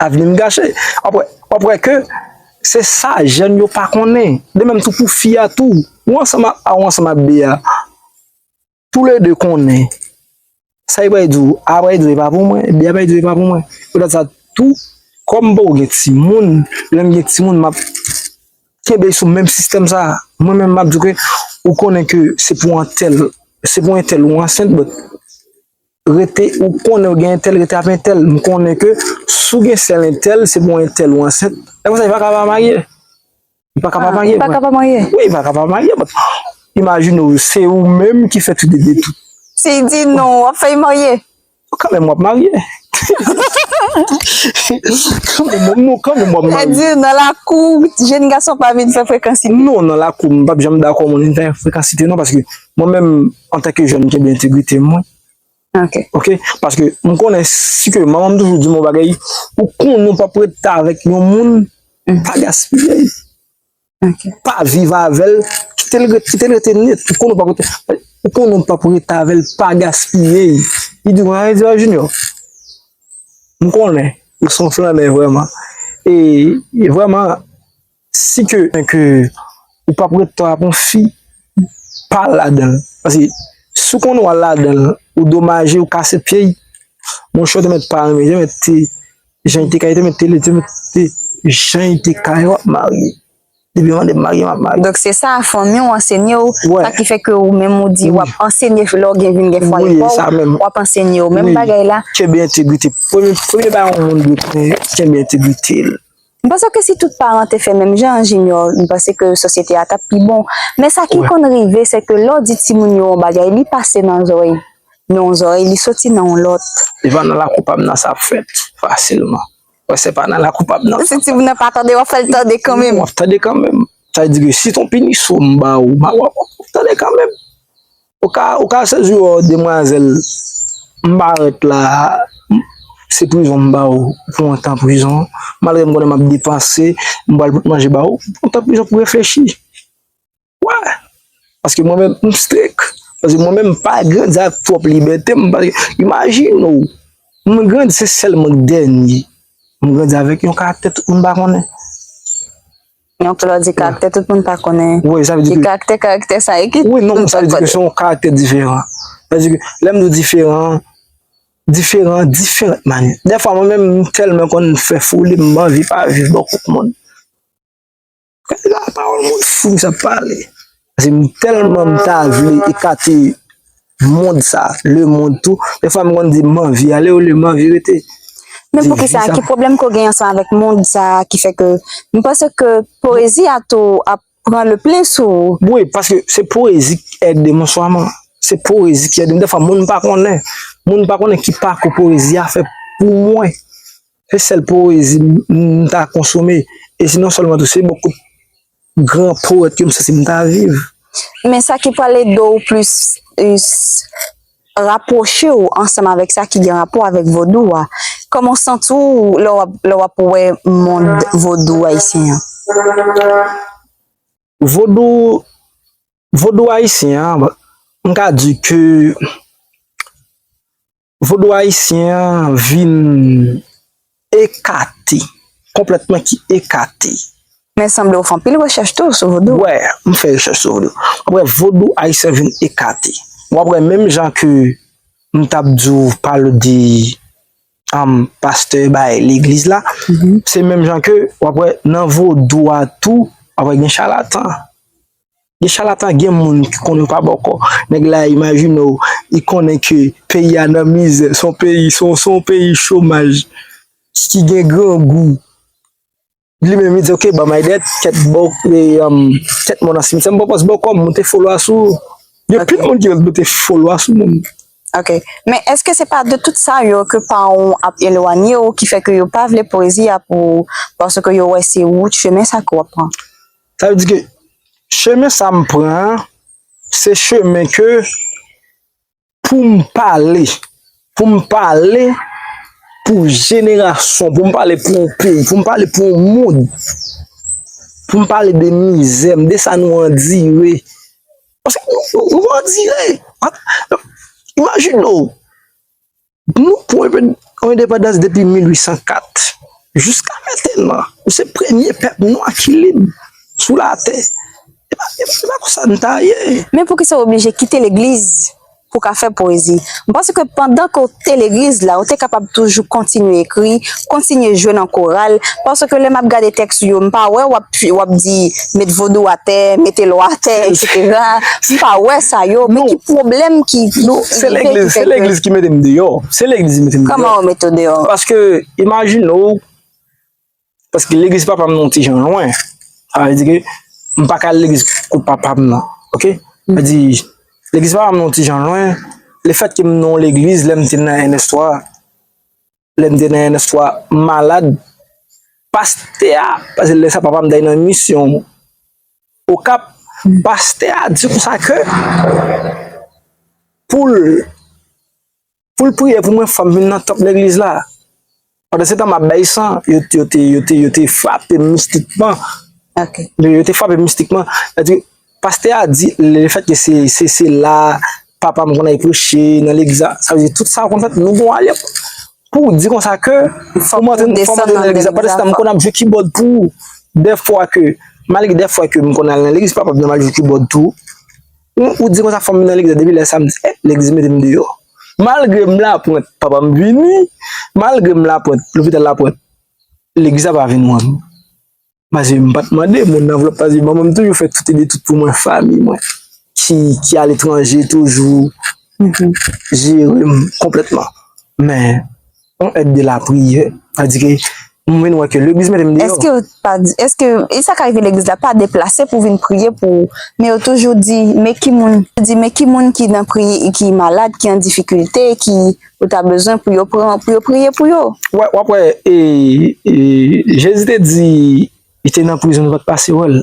Avni m gache. W ap wè, w ap wè ke se sa jèn yo pa konnen. De menm tou pou fi a tou. Ou ansanm ak A, ou ansanm ak B a. Toulede konnen. Sa yo pral di w, A pral di w e pa pou mwen, B a pral di w e pa pou mwen. Poutèt sa tou, kòm m poko gen timoun, lè m gen timoun, m ap kenbe sou menm sistèm sa. Mwen menm, m ap di w ke ou konnen ke se pou entèl, se pou entèl ou ansent, but rete, ou konnen ou gen entèl, rete avè entèl. M konnen ke si w gen sèl entèl, se pou entèl ou ansent. Lè konsa, li pa ka pa marye. Li pa ka pa marye, li pa ka pa marye. Wi, li pa ka pa marye, but imajine w, se ou menm ki fè tout de tout. Si l di non, w ap fè l marye? Kanmenm, w ap marye. Kanmenm, non, kanmenm, w ap marye. Sa di, nan lakou, jèn gason pa vin fè frekansite. Non, nan lakou, m p ap janm dakò moun vin fè frekansite, non, paske mwen menm, antanke jèn, m kenbe entegrite mwen. Ok. Ok? Paske m konnen si ke manman m toujou di m yon bagay, ou konnen w p ap ret avèk yon moun, pa gaspiye l. Ok. Pa viv avè l, kite l ret, kite l rete nèt, ou konnen w p ap ret, ou konnen w p ap ret avè l, pa gaspiye l. Li di, mwen, di, Junior, m konnen, ou se yon flannè vrèman. E, e vrèman, si ke, ke ou p ap ret tan ap yon fi, pa ladan l. Paske si w konn w al ladan l, ou domaje, ou kase pye, monchè, ou te mèt pa renmen, te mèt te jan li te ka ye, te mèt te led, te mèt te jan li te ka ye, w ap marye. Depi yo mande m marye, m ap marye. Donk, se sa, fanmi w ansenye w, sa ki fè ke ou menm ou di w ap ansenye lè w gen vin gen fwaye pa w, w ap ansenye yo. Menm bagay la. Kenbe entegrite. Premye, premye bagay yon moun dwe kenbe entegrite l. M panse ke si tout paran te fè menm jan, Junior, m panse ke sosyete a t ap pi bon. Men sa ki konn rive, se ke lè w di timoun yo yon bagay, li pase nan zòrèy, nan yon zòrèy, li soti nan yon lòt. E pa nan lakou pa m nan sa ap fèt fasilman. Wè, se pa nan lakou pa m nan. Si timoun nan pa tande, w ap fè l tande kanmenm. W ap tande kanmenm. Sa vle di ke si t on pinisyon m ba ou, m a w ap tande kanmenm. Ou ka, ou ka sezi w demwazèl, m parèt la, se prizon m ba ou pou yon tan prizon. Malgre m konnen m ap depanse, m pral bout manje ba ou, pou yon tan prizon pou reflechi. Wè. Paske mwen menm, m strik. Paske mwen menm, m pa grandi ak twòp libète. M pa, imajine w, mwen grandi se sèl mwen k dènye. Mwen grandi avèk yon karaktè tout moun pa konnen. Yon klò di karaktè tout moun pa konnen. Wi, sa vle di ke karaktè, karaktè sa e ki wi, non, sa vle di ke se yon karaktè diferan. Sa vle di ke lè m di w diferan, diferan, diferan manyè. Dèfwa, mwen menm, m tèlman konn fè foli, m anvi pa viv bò kot moun. Gade la pawòl moun fou sa pale. Paske m tèlman m ta vle ekate mond sa, lemonn tou. Dèfwa m konn di m anvi ale olye m anvi rete. Men poukisa, ki pwoblèm ke w gen ansanm avèk mond sa ki fè ke m panse ke poezi a tou ap pran le plen sou ou? Wi, paske se poezi ki ede m oswa man. Se poezi ki ede m. Dèfwa moun pa konnen. Moun pa konnen ki pakou poezi a fè pou mwen. Se sèl poezi m, m ta konsome. E sinon sèlman tou, se bò kot gran powèt ke m santi m ta viv. Men sa ki pral ede w plis, e, s-, rapwoche w ansanm avèk sa ki gen rapò avèk vodou a. Kòman w santi w lè w ap, lè w ap wè mond vodou ayisyen an? Vodou, vodou ayisyen an, m ka di ke vodou ayisyen an vin ekate, konplètman ki ekate. Men sanble w fè anpil rechèch tou sou vodou. Wè, m fè rechèch sou vodou. Apre, vodou ayisyen vin ekate. W ap wè menm jan ke m t ap di w pale de, um, pastè bay legliz la, se menm jan ke w ap wè nan vodou a tou, w ap wè gen chalatan. Gen chalatan, gen moun ki konnen yo pa bòkò. Nèg la, imajine w, li konnen ke peyi a nan mizè, se yon peyi, se yon, se yon peyi chomaj, ki gen grangou. Li menm, li di, "Ok, ban m ay dèt, kèt bò, e, um, kèt mò nan simityè, m bòkò, se bòkò, m moute folo a sou ou." Gen pil moun ki moute folo a sou moun. Ok. Men èske se pa de tout sa yo ke paran w ap elwanye w, ki fè ke yo pa vle poezi a pou, paske yo wè se wout chemen sa ke w ap pran? Sa vle di ke chemen sa m pran an, se chemen ke pou m pale, pou m pale pou jenerasyon, pou m pale pou yon peyi, pou m pale pou yon mond, pou m pale de mizè m, de sa nou andire. Paske nou, nou, nou andire. Imajine w, nou pran yon endepandans depi mil uit san kat. Jiska mentenan, nou se premye pèp nwa ki lib sou latè. E pa, e pa, e pa konsa n ta ye. Men poukisa w oblije kite legliz pou w ka fè poezi? M panse ke pandan ke w te legliz la, ou te kapab toujou kontinye ekri, kontinye jwe nan koral, paske lè m ap gade tèks ou yo, m pa wè w ap, w ap di, "Met vodou atè, mete lò atè, etsetera." M pa wè sa yo. Men ki pwoblèm ki, ki, non, se legliz, se legliz ki mete m deyò. Se legliz ki mete m deyò. Kòman yo mete w deyò? Paske, imajine w, paske legliz papa m nan yon ti jan lwen. Sa vle di ke m pa ka al legliz kot papa m nan. Ok? Sa vle di, legliz papa m nan yon ti jan lwen. Lefètke m nan yon legliz, lè m te nan N S twa, lè m te nan N S twa, m malad. Pastè a, paske lè sa papa m t al nan misyon Okap, pastè a di konsa ke pou l, pou l priye pou mwen, fò m vin nan tanp legliz la. Pandan se tan m ap bay san, yo, yo te, yo te, yo te frape m mistikman. Ok. Yo, yo te frape m mistikman. Sètadi, pastè a di, lefètke se, se, se la papa m konn al preche nan legliz la, sa vle di tout sa konn fèt, nou gon alyans pou di konsa ke fò m antre, fò m antre nan legliz la. Pandan se tan, m konn ap jwe kibòd tou. Dèfwa ke, malgre dèfwa ke m konn al nan legliz, papa m nan m al jwe kibòd tou. Ou, ou di konsa fò m vin nan legliz la, depi lè sa m di, eh, legliz mete m deyò. Malgre m Lapwent, papa m vini, malgre m Lapwent, lopital Lapwent, legliz la pa vin wè m. Paske m pa t mande moun nan anvlòp, paske manman m toujou fè tout, ede tout pou mwen, fanmi mwen ki, ki aletranje toujou jere m konplètman. Men, yon èd de lapriyè, sa di ke m vin wè ke legliz mete m deyò. Èske yo pa di, èske, e sa ka rive legliz la pa deplase pou vin priye pou ou, men yo toujou di, men ki moun, di, men ki moun ki nan priye, ki malad, ki an difikilte, ki ou ta bezwen pou yo pran, pou yo priye pou yo? Wè, w ap wè, e, e, Jezi te di, li te nan prizon, nou pa t pase wè l.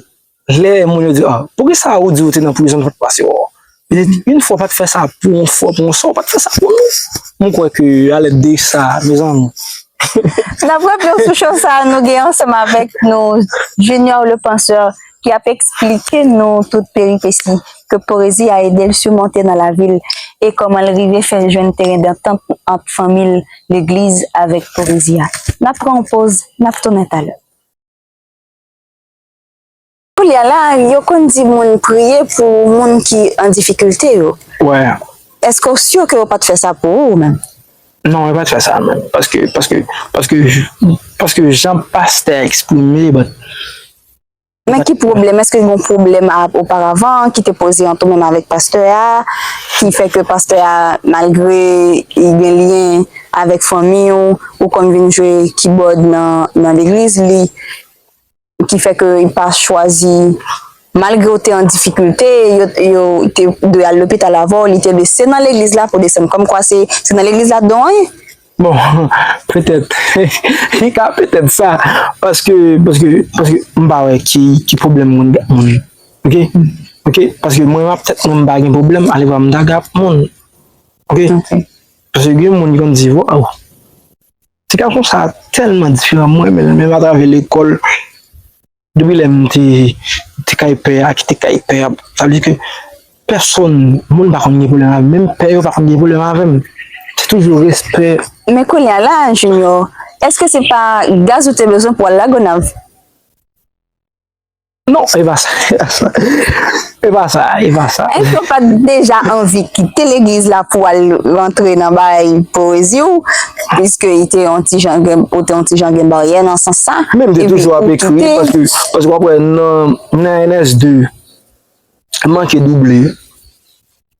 Lè moun yo di, ah, poukisa ou di ou te nan prizon, nou pa t pase wè w? Li di, yon fwa w pa t fè sa pou yon fwa, pou yon sò, w pa t fè sa pou nou. Mwen kwè ke alèd de sa, mezanmi. N ap rantre sou cho sa a, nou gen ansanm avèk nou Junior le Penseur ki ap eksplike nou tout peripesi ke powezi a ede l simonte nan lavi l e kòman l rive fè l jwenn teren dantant ant fanmi l, legliz avèk powezi a. N ap pran yon poz, n ap tounen talè. Koulye a la, yo konn di moun priye pou moun ki an difikilte yo. Wè. Èske w si ke yo pa t fè sa pou ou menm? Non, yo pa t fè sa menm. Paske, paske, paske, paske jan pastè a eksprime, but Men ki pwoblèm? Èske gen yon pwoblèm a, oparavan ki te poze ant ou menm avèk pastè a, ki fè ke pastè a, malgre li gen lyen avèk fanmi w, ou konn vin jwe kibòd nan, nan legliz li, ki fè ke li pa chwazi, malgre w te an difikilte, yo, yo te dwe al lopital avè w, li te lese nan legliz la pou desann. Kòmkwa se, se nan legliz la don an ye. Bon, petèt. Li ka petèt sa. Paske, paske, paske m pa wè ki, ki pwoblèm moun gad moun. Oke? Oke? Paske mwen, m ap tèt mwen, m pa gen pwoblèm, ale vwa m ta gad moun. Oke? Oke. Paske gen moun ki konn di, waw, ti gason sa a tèlman diferan, mwen renmen l, menm atravè lekòl. Depi lè m te, te kay pè a, kite kay pè a, sa vle di ke pèsonn, moun pa konn gen pwoblèm avè m, menm pè yo pa konn gen pwoblèm avè m. Se toujou respè. Men kounye a la, Junior, èske se pa gaz ou te bezwen pou al Lagonav? Non, e pa sa, e pa sa. E pa sa, e pa sa. Èske w pa t deja anvi kite legliz la pou w al rantre nan bagay powezi w, piske li te yon ti jan gen, ou te yon ti jan gen baryè nan sans sa? Men m te toujou ap ekri, paske, paske w ap wè nan, nan N S de, m manke double.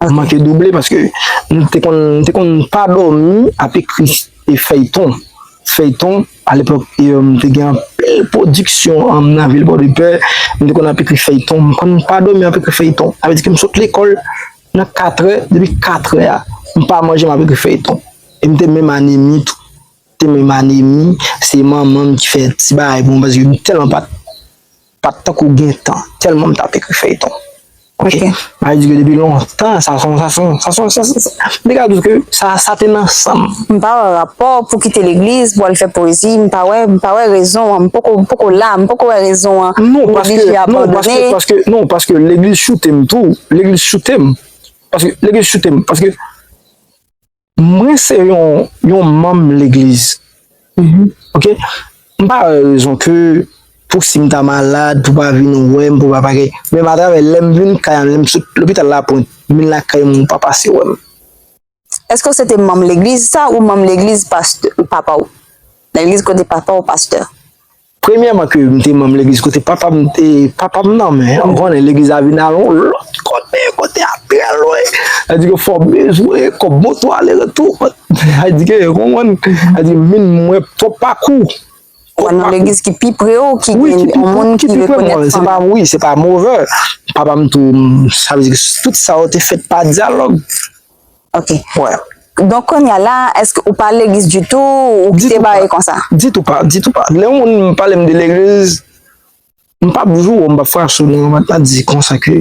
M manke double paske m te konn, m te konn pa dòmi ap ekri e fèyton. Fèyton, alepòk, e, m te gen anpil pwodiksyon, an, nan vil Pòdepè, m te konn ap ekri fèyton, m konn pa dòmi ap ekri fèyton. Sa vle di ke m sot lekòl nan katrè, depi katrè a, m pa manje, m ap ekri fèyton. E m te menm anemi tou. Te menm anemi, se manman m ki fè ti bagay pou mwen, paske m tèlman pa t, pa t tankou gentan, tèlman m t ap ekri fèyton. Oke? Oke. Sa vle di ke depi lontan, sa se yon, sa se yon, sa se yon, sa se, sa, m te ka di w ke sa, sa te nan san m. M pa wè rapò pou kite legliz, pou al fè powezi, m pa wè, m pa wè rezon an, m poko, m poko la, m poko wè rezon an. Non, paske, non, paske, paske, non, paske legliz choute m tou, legliz choute m. Paske legliz choute m, paske Mwen se yon, yon manm legliz. Oke? M pa wè rezon ke pou si m ta malad, pou pa vin wè m, pou pa pake. Menm atravè lè m vin kay, lè m sot lopital Lapwent, m vin lakay mwen, ou pa pase wè m. Èske w se te manm legliz sa ou manm legliz pastè, papa w? Legliz kote papa w pastè? Premyèman ke m te manm legliz kote papa m, e, papa m nan, men ou konnen legliz la vin al yon lòt kote, kote a trè lwen. Sa di ke fò w bezwen kòb moto ale retou. Sa di ke, ou konprann? Sa di min mwen twòp pakou. Ou al nan legliz ki pi pre w, ki gen yon moun ki rekonèt fanmi. Se pa, wi, se pa move. Papa m tou, m, sa vle di ke tout sa yo te fèt pa dyalòg. Ok. Donk, kounye a la, èske ou pa legliz ditou, ou kite bagay konsa? Ditou pa, ditou pa. Lè yon moun pale m de legliz, m p ap jou, m p ap frache w, non, m ap di konsa ke,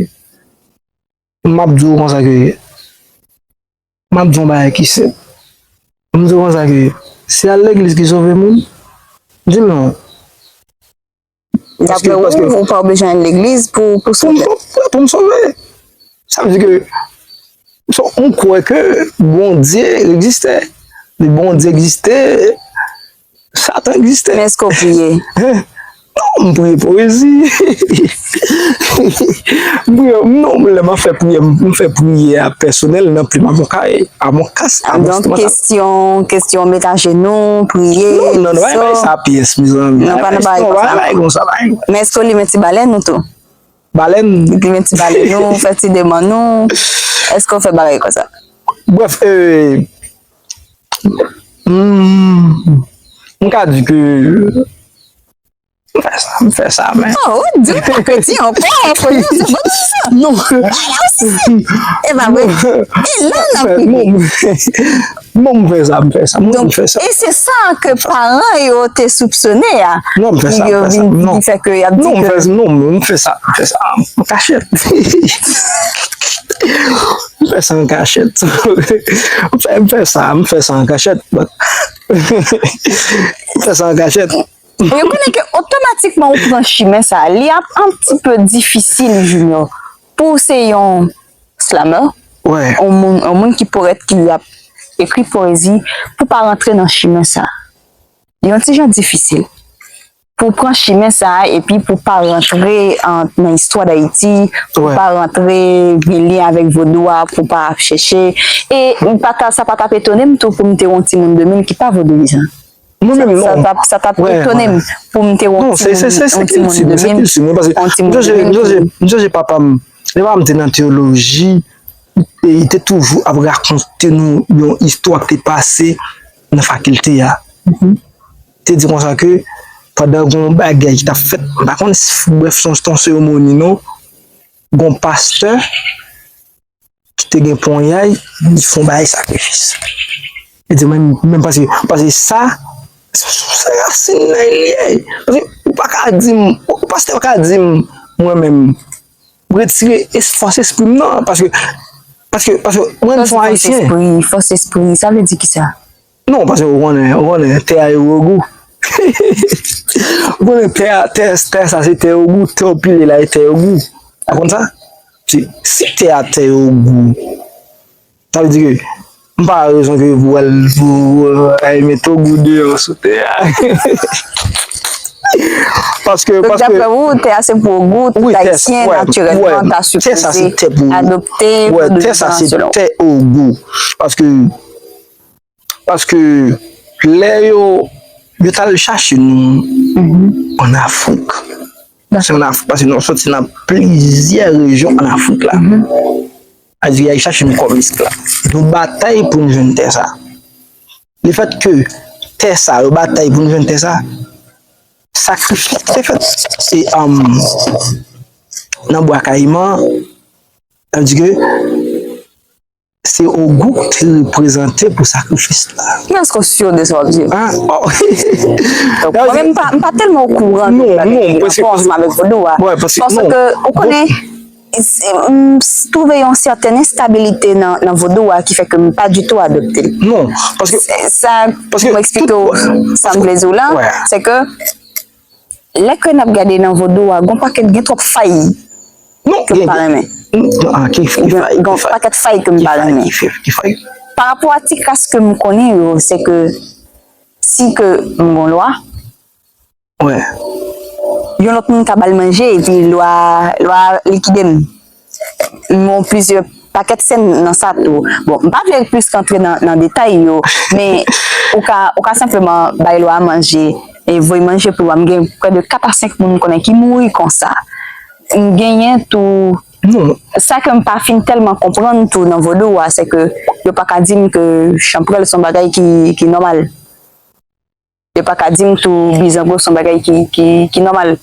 m ap di w konsa ke, m ap di yon bagay ki senp. M di w konsa ke, se al legliz ki sove moun? Di m non. Daprè ou, ou pa oblije al legliz pou, pou sove? Pou m sove. Sa vle di ke, so, m kwè ke Bondye egziste. Bondye egziste, Satan egziste. Men èske w priye? Non, m priye poezi. M priye, non, lè m ap fè priyè, m, m fè priyè a pèsonèl nan plim a mon kay, a mon kas, a mon Donk, kesyon, kesyon met ajenou, priye, Non, non, non, pa bay sa pyès, mezanmi. Non, pa nan bagay konsa. Pa bay konsa, pa bay konsa. Men èske w limen ti balèn ou tou? Balèn. Limen ti balèn ou, fè ti demann ou. Èske w fè bagay konsa? Brèf, euh, hmm, m ka di ke M fè sa, m fè sa, men. Oh, ou di w pa kredi ankò, frè, se bon sa. Non. Ala w si. E pa vre. E la n ap rive. Non, m fè sa, m fè sa. Donk, e se sa ke paran yo te soupsone a. Non, m fè sa, m fè sa. Yo vin di fè ke y ap di ke. Non, m fè sa, m fè sa an kachèt. M fè sa an kachèt. M fè, m fè sa, m fè sa an kachèt. M fè sa an kachèt. Yo konnen ke otomatikman ou pran chimen sa, li ap un petit peu difisil, Junior, pou w se yon slammer, yon moun, yon moun ki powèt, ki ap ekri powezi, pou pa rantre nan chimen sa. Li yon ti jan difisil. Pou w pran chimen sa, epi pou pa rantre an, nan istwa Dayiti, pou pa rantre gen lyen avèk vodou a, pou pa ap chèche. E m pa ta, sa pa t ap etone m tou pou m te yon timoun de mil ki pa vodouyizan. Mwen menm, non. Sa t ap, sa t ap etone m pou m te wè yon timoun, yon timoun de menm, yon timoun de menm. M sonje papa m, lè papa m te nan teyoloji, e li te toujou ap rakonte nou yon istwa ki te pase nan fakilte a. Te di konsa ke pandan gen yon bagay ki t ap fèt, m pa konn, brèf, se yon seremoni non, gen yon pastè ki te gen ponyay, li fè yon bagay sakrifis. Li di, men, men paske, paske sa, se rasin nan li ye. Paske ou pa ka di m, ou pastè pa ka di m, mwen menm, retire es-, fòs espri m nan, paske, paske, paske mwen m se yon ayisyen. Fòs espri, fòs espri, sa vle di kisa? Non, paske ou konnen, ou konnen, tè a e ogou. Ou konnen tè a, tè, tè sa se tè ogou, tè w pile la e tè ogou. Ou konn sa? Si, si tè a tè ogou, sa vle di ke m pa rezon ke pou al pou, pou al met ogou deyò sou tè a. Paske, paske. Donk, daprè ou, tè a se pou ogou, tout ayisyen, natirèlman, ta sipoze adopte vodouyizan selon ou. Tè sa se tè ogou. Paske Paske lè yo, yo t al chache nou ann Afrik, se ann Afrik, paske nou soti nan plizyè rejyon ann Afrik la. Sa di, y al chache nou kòm esklav. Nou batay pou n jwenn tè sa. Lefètke tè sa, yo batay pou n jwenn tè sa, sakrifis ki te fèt, se, um, nan Bwa Kayiman, sa di ke se ogou ki te reprezante pou sakrifis la. Men èske w si de sa w ap di? Donk, mwen menm, m pa, m pa tèlman okouran de bagay ki anfòs avèk vodou a. Paske, ou konnen, m twouve yon sèten enstabilite nan, nan vodou a ki fè ke m pa ditou adopte l. Non, paske. Sa, pou m eksplike w sa m vle di w la, se ke lè ke n ap gade nan vodou a, gon pakèt, gen twòp fay ke m pa renmen. Gen pakèt fay ke m pa renmen. Parapò a ti kras ke m konnen yo, se ke si ke m gon lwa, yon lòt moun ka ba l manje, epi lwa, lwa likide m. M wè plizyè pakèt sèn nan sa tou. Bon, m pa vle plis rantre nan, nan detay yo, men ou ka, ou ka senpleman bay lwa a manje, e voye manje pou lwa. M gen prè de kat a senk moun m konnen ki mouri konsa. M genyen tou, sa ke m pa fin tèlman konprann tou nan vodou a, se ke yo pa ka di m ke chanpwèl se yon bagay ki, ki nòmal. Yo pa ka di m tou bizango se yon bagay ki, ki, ki nòmal.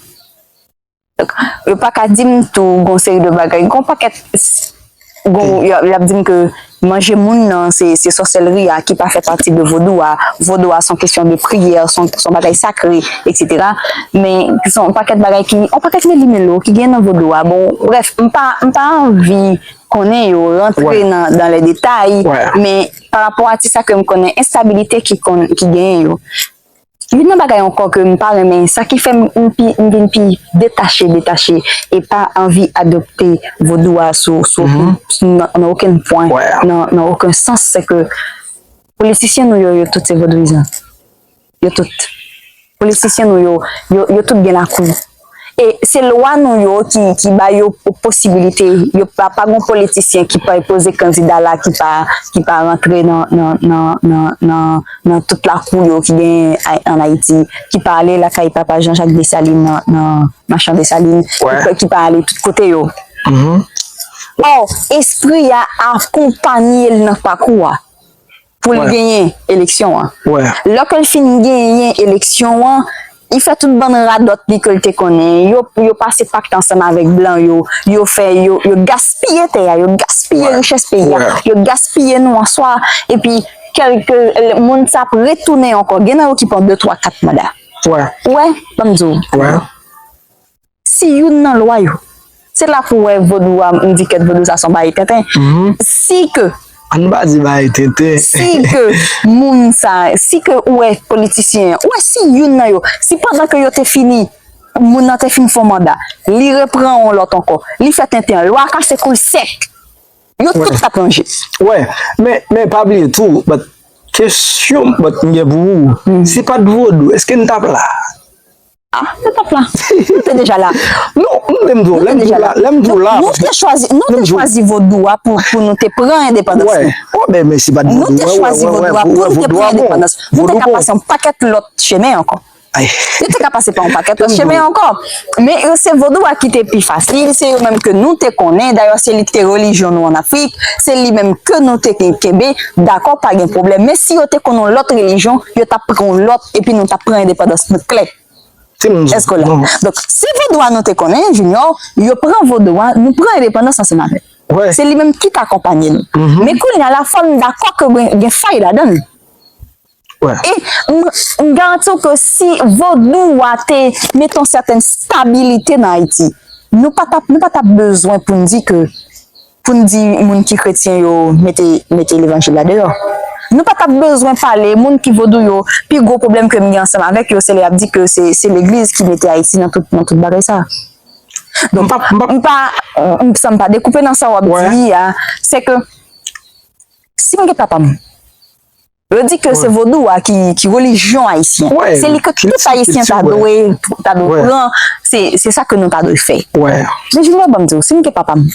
Donk, yo pa ka di m tou gon seri de bagay, gon pakèt, gon, y ap, y ap di m ke manje moun nan, se, se sòsèlri a ki pa fè pati de vodou a. Vodou a se yon kesyon de priyè, se yon, se yon bagay sakre, etsetera. Men, se yon pakèt bagay ki, yon pakèt melimelo ki gen nan vodou a. Bon, brèf, m pa, m pa anvi konnen yo, rantre nan, dans les détails, men parapò a ti sa ke m konnen, enstabilite ki konn, ki genyen yo. Youn nan bagay ankò ke m pa renmen, sa ki fè m, m pi, m vin pi detache, detache, e pa anvi adopte vodou a sou, sou, sou, nan, nan okenn pwen, nan, nan okenn sans, se ke politisyen nou yo, yo tout se vodouyizan. Yo tout. Politisyen nou yo, yo, yo tout gen lakou. E se lwa nou yo ki, ki ba yo posibilite, yo pa, pa gon politisyen ki pa poze kandida la, ki pa, ki pa rantre nan, nan, nan, nan, nan, nan tout lakou yo ki gen a- ann Ayiti, ki pa ale lakay papa Jean Jacques Dessalines nan, nan machan Dessalines, ki, ki pa ale tout kote yo. Ò, espri a akonpanye l nan pakou a pou l genyen eleksyon an. Lè ke l fin genyen eleksyon an, li fè tout bann radòt li ke l te konnen. Yo, yo pase pak ansanm avèk blan yo, yo fè, yo, yo gaspiye tè a, yo gaspiye richès peyi a, yo gaspiye nou an swa, epi kèlke moun sa ap retounen ankò. Gen nan yo ki pran de, twa, kat manda. Ou wè, ban m di w. Si youn nan lwa yo, se la pou w wè vodou a, m di kèt vodou sa se yon bagay tenten. Si ke, ann pa di bagay tenten. Si ke moun sa, si ke ou wè politisyen an, ou wè si youn nan yo, si pandan ke yo te fini, moun nan te fin fè yon manda, li repran yon lòt ankò, li fè tenten an, lwa a kase kou l sèk. Yo tout t ap ranje. Wè, men, men pa bliye tou, but kesyon, but m gen pou ou, si pa t vodou, èske n t ap la? Ah, nou t ap la. Nou te deja la. Non, m te m di w, lè m di w la, lè m di w la, nou te chwazi, nou te chwazi vodou a pou, pou nou te pran endepandans nou. Wè, men, men si pa t vodou, nou te chwazi vodou a pou nou te pran endepandans. Nou te ka pase yon pakèt lòt chemen ankò. Nou te ka pase pa yon pakèt lòt chemen ankò. Men yo se vodou a ki te pi fasil, se yo menm ke nou te konnen. Dayè, se li ki te relijyon nou ann Afrik, se li menm ke nou te kenbe. Dakò, pa gen pwoblèm. Men si yo te konn yon lòt relijyon, yo t ap pran yon lòt, epi nou t ap pran endepandans nou klè. Èske w la? Donk, se vodou a nou te konnen, Junior, yo pran vodou a, nou pran endepandans ansanm avè l. Se li menm ki t akonpanye nou. Men kounye a la, fò n dakò ke gen, gen fay ladan l. E m, m garanti w ke si vodou a te mete yon sètèn stabilite nan Ayiti, nou pa t ap, nou pa t ap bezwen pou n di ke pou n di moun ki kretyen yo mete, mete levanjil la deyò. Nou pa t ap bezwen pale, moun ki vodou yo, pi gwo pwoblèm ke m gen ansanm avèk yo, se lè y ap di ke se, se legliz ki mete Ayiti nan tout, nan tout bagay sa. Donk, m pa, m pa, m pa, m, sa m pa dekoupe nan sa w ap di a, se ke si m gen papa m, yo di ke se vodou a ki, ki relijyon ayisyen. Se li ke tout ayisyen ta dwe, ta dwe pran. Se, se sa ke nou ta dwe fè. Men Junior, ban m di w, si m gen papa m,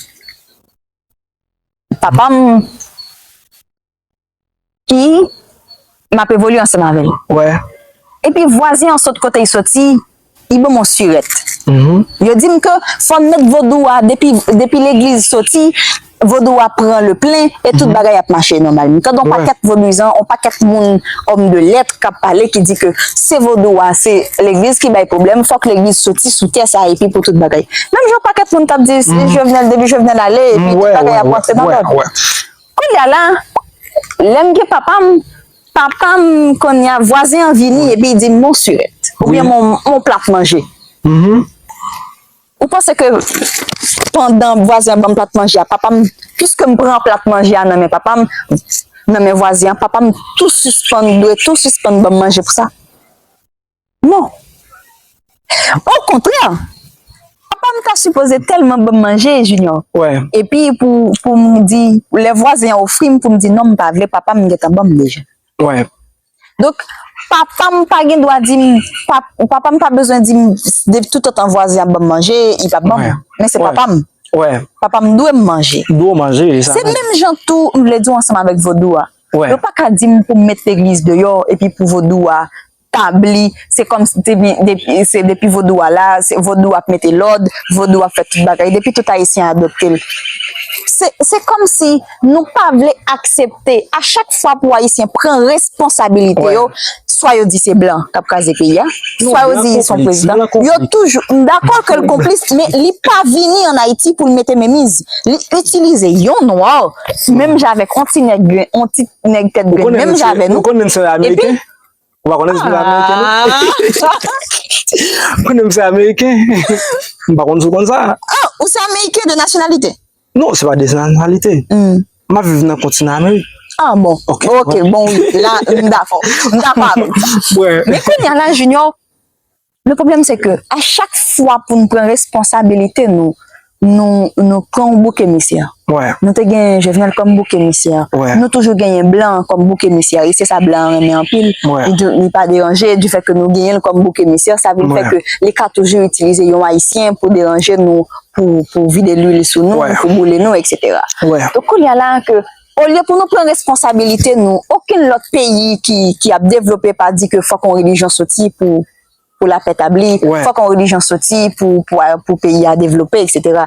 papa m ki m ap evolye ansanm avè l. Epi vwazen an sot kote l soti, li ban m yon sirèt. Yo di m ke fò m met vodou a, depi, depi legliz soti, vodou a pran le plen e tout bagay ap mache nòmal. M tande yon pakèt vodouyizan, yon pakèt moun, òm de lèt k ap pale, ki di ke se vodou a, se legliz ki bay pwoblèm, fòk legliz soti sou tè sa epi pou tout bagay. Menm jan yon pakèt moun t ap di, se Jovenel, depi Jovenel ale, epi tout bagay ap rantre nan lòd. Kounye a la, lè m gen papa m, papa m, kounye a, vwazen an vini epi li di m, "Mon sirèt," oubyen "Mon, mon plat manje." Ou panse ke pandan vwazen an ban m plat manje a, papa m, piske m pran plat manje a nan men papa m, nan men vwazen an, papa m tou sispann, dwe tou sispann ban m manje pou sa? Non. Okontrè, papa m ta sipoze tèlman ban m manje, Junior. Epi pou, pou m di, lè vwazen an ofri m, pou m di non, m pa vle, papa m gentan ban m deja. Donk, papa m pa gen dwa di m, pa, papa m pa bezwen di m, de toutotan vwazen an ban m manje, li p ap ban m. Men se papa m. Papa m dwe m manje. Se menm jan tou, m vle di w ansanm avèk vodou a. Yo pa ka di m pou m met legliz deyò, epi pou vodou a tabli, se kòmsi depi, depi, se depi vodou a la, se vodou ap mete lòd, vodou ap fè tout bagay, depi tout ayisyen adopte l. Se, se kòmsi nou pa vle aksepte, a chak fwa pou ayisyen pran responsabilite yo, swa yo di se blan k ap kraze peyi a, swa yo di se yon prezidan. Yo toujou, m dakò ke l konplis, men li pa vini ann Ayiti pou l mete menmiz. Li itilize yon nwa, menm jan avèk yon ti nèg, yon ti nèg tèt grenn, menm jan avè nou. Epi, Ou pa konnen se ameriken? Ou konnen m se ameriken? M pa konn si w konn sa. Ah, ou se ameriken de nasyonalite? Non, se pa de nasyonalite. M ap viv nan kontinan Amerik. Ah bon. Ok, bon, wi. La, m dakò. M dakò avè w. Men kounye a la, Junior, le pwoblèm se ke a chak fwa pou n pran responsabilite nou, nou, nou pran yon bouk emisè. Nou te gen Jovenel kòm bouk emisè. Nou toujou genyen blan kòm bouk emisè. E se sa blan an renmen anpil. Li, li pa deranje, du fait que nou genyen l kòm bouk emisè, sa vin fè ke li ka toujou itilize yon Ayisyen pou deranje nou, pou, pou vide lwil sou nou, pou boule nou, et cetera. Donk, kounye a la, ke, olye pou nou pran responsabilite nou, okenn lòt peyi ki, ki ap devlope pa di ke fòk yon relijyon soti pou, pou lapè tabli, fòk yon relijyon soti pou, pou, pou peyi a devlope, et cetera.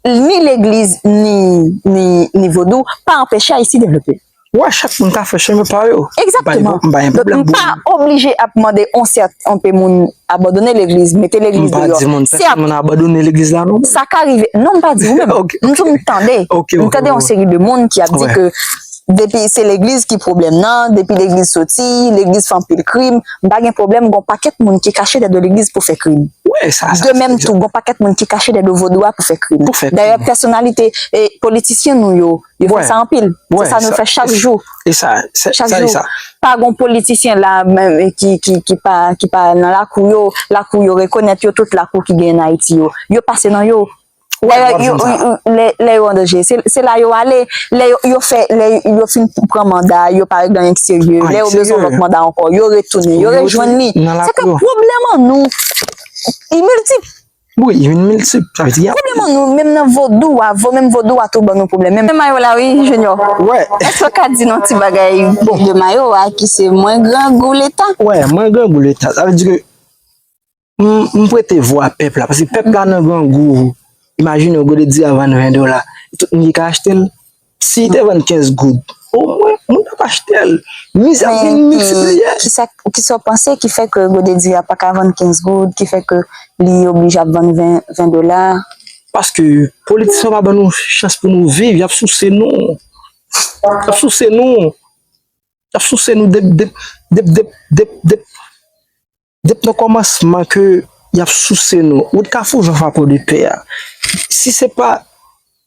Ni legliz, ni, ni, ni vodou pa anpeche Ayiti devlope. Wè, chak moun ka fè chemen pa yo. Egzakteman. M pa gen pwoblèm pou m pa oblije ap mande yon sèt, yon pe moun abandone legliz, mete legliz deyò. M pa di moun, pèsonn moun abandone legliz la, non. Sa ka rive. Non, m pa di ou menm. M di w, m tande. M tande yon seri de moun ki ap di ke depi se legliz ki pwoblèm nan, depi legliz soti, legliz fè anpil krim, m pa gen pwoblèm, gon pakèt moun ki kache dèyè legliz pou fè krim. De menm tou, gon pakèt moun ki kache dèyè vodou a pou fè krim. Dayè, pèsonalite, e, politisyen nou yo, yo fè sa anpil. Se sa nou fè chak jou. Chak jou. Pa gon politisyen la, menm, ki, ki, ki pa, ki pa nan lakou yo, lakou yo rekonèt yo, tout lakou ki genyen nan Ayiti yo. Yo pase nan yo. Lè yo, yo, yo, lè, lè yo an danje, se, se la yo ale. Lè yo, yo fè, lè yo fin pran manda, yo pa reganyen serye. Lè yo bezwen lòt manda ankò, yo retounen, yo rejwenn li. Se ke pwoblèm an nou, li miltip. Wi, li miltip. Sa vle di, pwoblèm an nou, menm nan vodou a, vo-, menm vodou a tou ban nou pwoblèm. Menm mayo la, wi, Junior. Èske w ka di nou ti bagay de mayo a, ki se mwen grangou Leta? Wè, mwen grangou Leta. Sa vle di ke M, m prete vwa pèp la, paske pèp la nan grangou. Imajine w, Gode Diri a vann ven dola. Tout moun ki ka achte l, si li te vann kenz goud, omwen, moun t ap achte l. Mizè ap vin miltipliye. Kisa, kisa w panse ki fè ke Gode Diri a pa ka vann kenz goud, ki fè ke li oblije ap vann ven, ven dola? Paske politisyen yo pa ban nou chans pou nou viv, y ap souse nou. Y ap souse nou. Y ap souse nou dep, dep, dep, dep, dep, dep. Depi nan kòmansman ke y ap souse nou, wout Kafou Jan fè Pòdepè a. Si se pa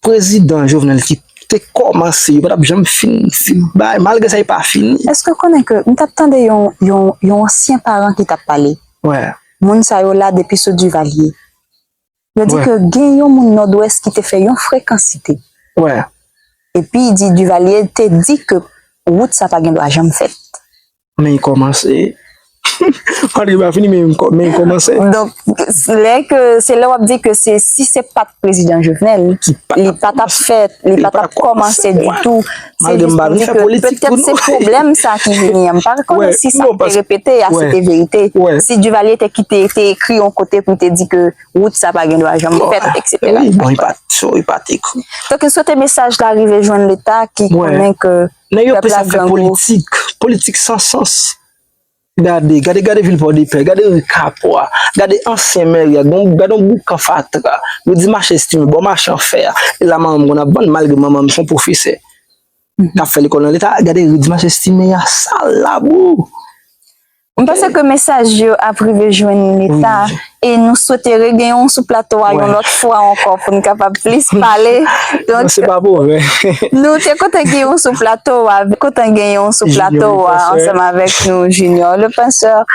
prezidan Jovenel ki te kòmanse, yo pa t ap janm fin, fin bay, malgre sa, yo pa fini. Èske w konnen ke m t ap tande yon, yon, yon ansyen paran ki t ap pale? Moun sa yo la depi sou Duvalier. Yo di ke gen yon moun Nòdwès ki te fè yon frekansite. Epi di Duvalier te di ke wout sa pa gen dwa janm fèt. Men l kòmanse. Antre pa fini, men l kò-, men l kòmanse. Donk, lè ke, se lè w ap di ke se, si se pa t prezidan Jovenel, li pa t ap fèt, li pa t ap kòmanse ditou. Se jis pou di ke petèt se pwoblèm sa ki vini an. M pa konnen si sa te repete a, se te verite. Si Duvalier te kite, te ekri yon kote pou te di ke wout sa pa gen dwa janm fèt, et cetera. Wi, bon, li pa t, li pa t ekri. Donk, m swete mesaj la rive jwenn Leta ki konnen ke pèp la grangou. Nèg yo plis ap fè politik, politik san sans. Gade, gade, gade vil Pòdepè, gade ri Kapò a, gade ansyen mèri a, gon, gade yon boukan fatra. Yo di mache Estime, bò mache an fè a. E la manman m konn ap vann, malgre manman m se yon pwofesè k ap fè lekòl nan Leta, gade ri di mache Estime a, sal labou. M panse ke mesaj yo ap rive jwenn Leta, e nou swete regenyen w sou plato a yon lòt fwa ankò pou n kapab plis pale. Donk, nou te kontan genyen w sou plato a, kontan genyen w sou plato a ansanm avèk nou, Junior le Penseur.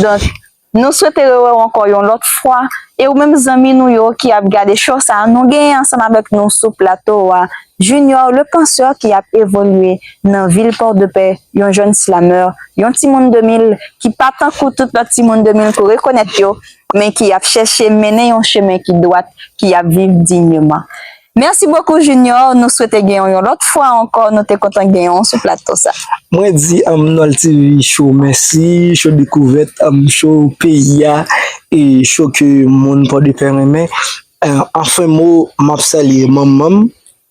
Donk, nou swete rewè w ankò yon lòt fwa. E ou menm zanmi nou yo ki ap gade show sa a, nou genyen ansanm avèk nou sou plato a Junior le Penseur ki ap evolye nan vil Pòdepè, yon jèn slameur, yon timoun de mil ki pa tankou tout lòt timoun de mil ke w rekonèt yo, men ki ap chèche mennen yon chemen ki dwat, ki ap viv dignement. Mèsi bokou, Junior. Nou swete genyen w yon lòt fwa ankò. Nou te kontan genyen w sou plato sa. Mwen di, um, Nòl T V show mèsi, show dekouvèt, um, show peyi a, e show ke moun Pòdepè renmen. Euh, anfen mo, m ap salye manman m,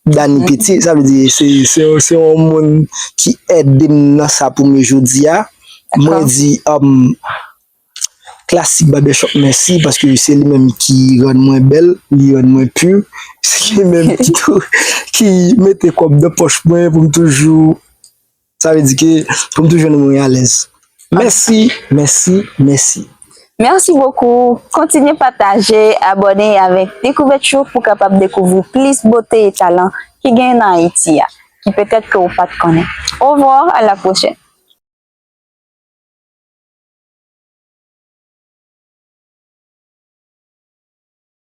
Dani Petit, sa vle di se, se, se yon moun ki ede m nan sa pou m ye jodi a. Mwen di, um, Classic Barbershop mèsi, paske se li menm ki rann mwen bèl, li rann mwen pur, se li menm ki tou, ki mete kòb nan pòch mwen pou m toujou, sa vle di ke pou m toujou jwenn mwen alèz. Mèsi, mèsi, mèsi. Mèsi bokou. Kontinye pataje, abòne avèk Dekouvèt Show pou kapab dekouvri plis bote e talan ki genyen nan Ayiti a, ki petèt ke ou pa t konnen. Au revoir, à la prochaine.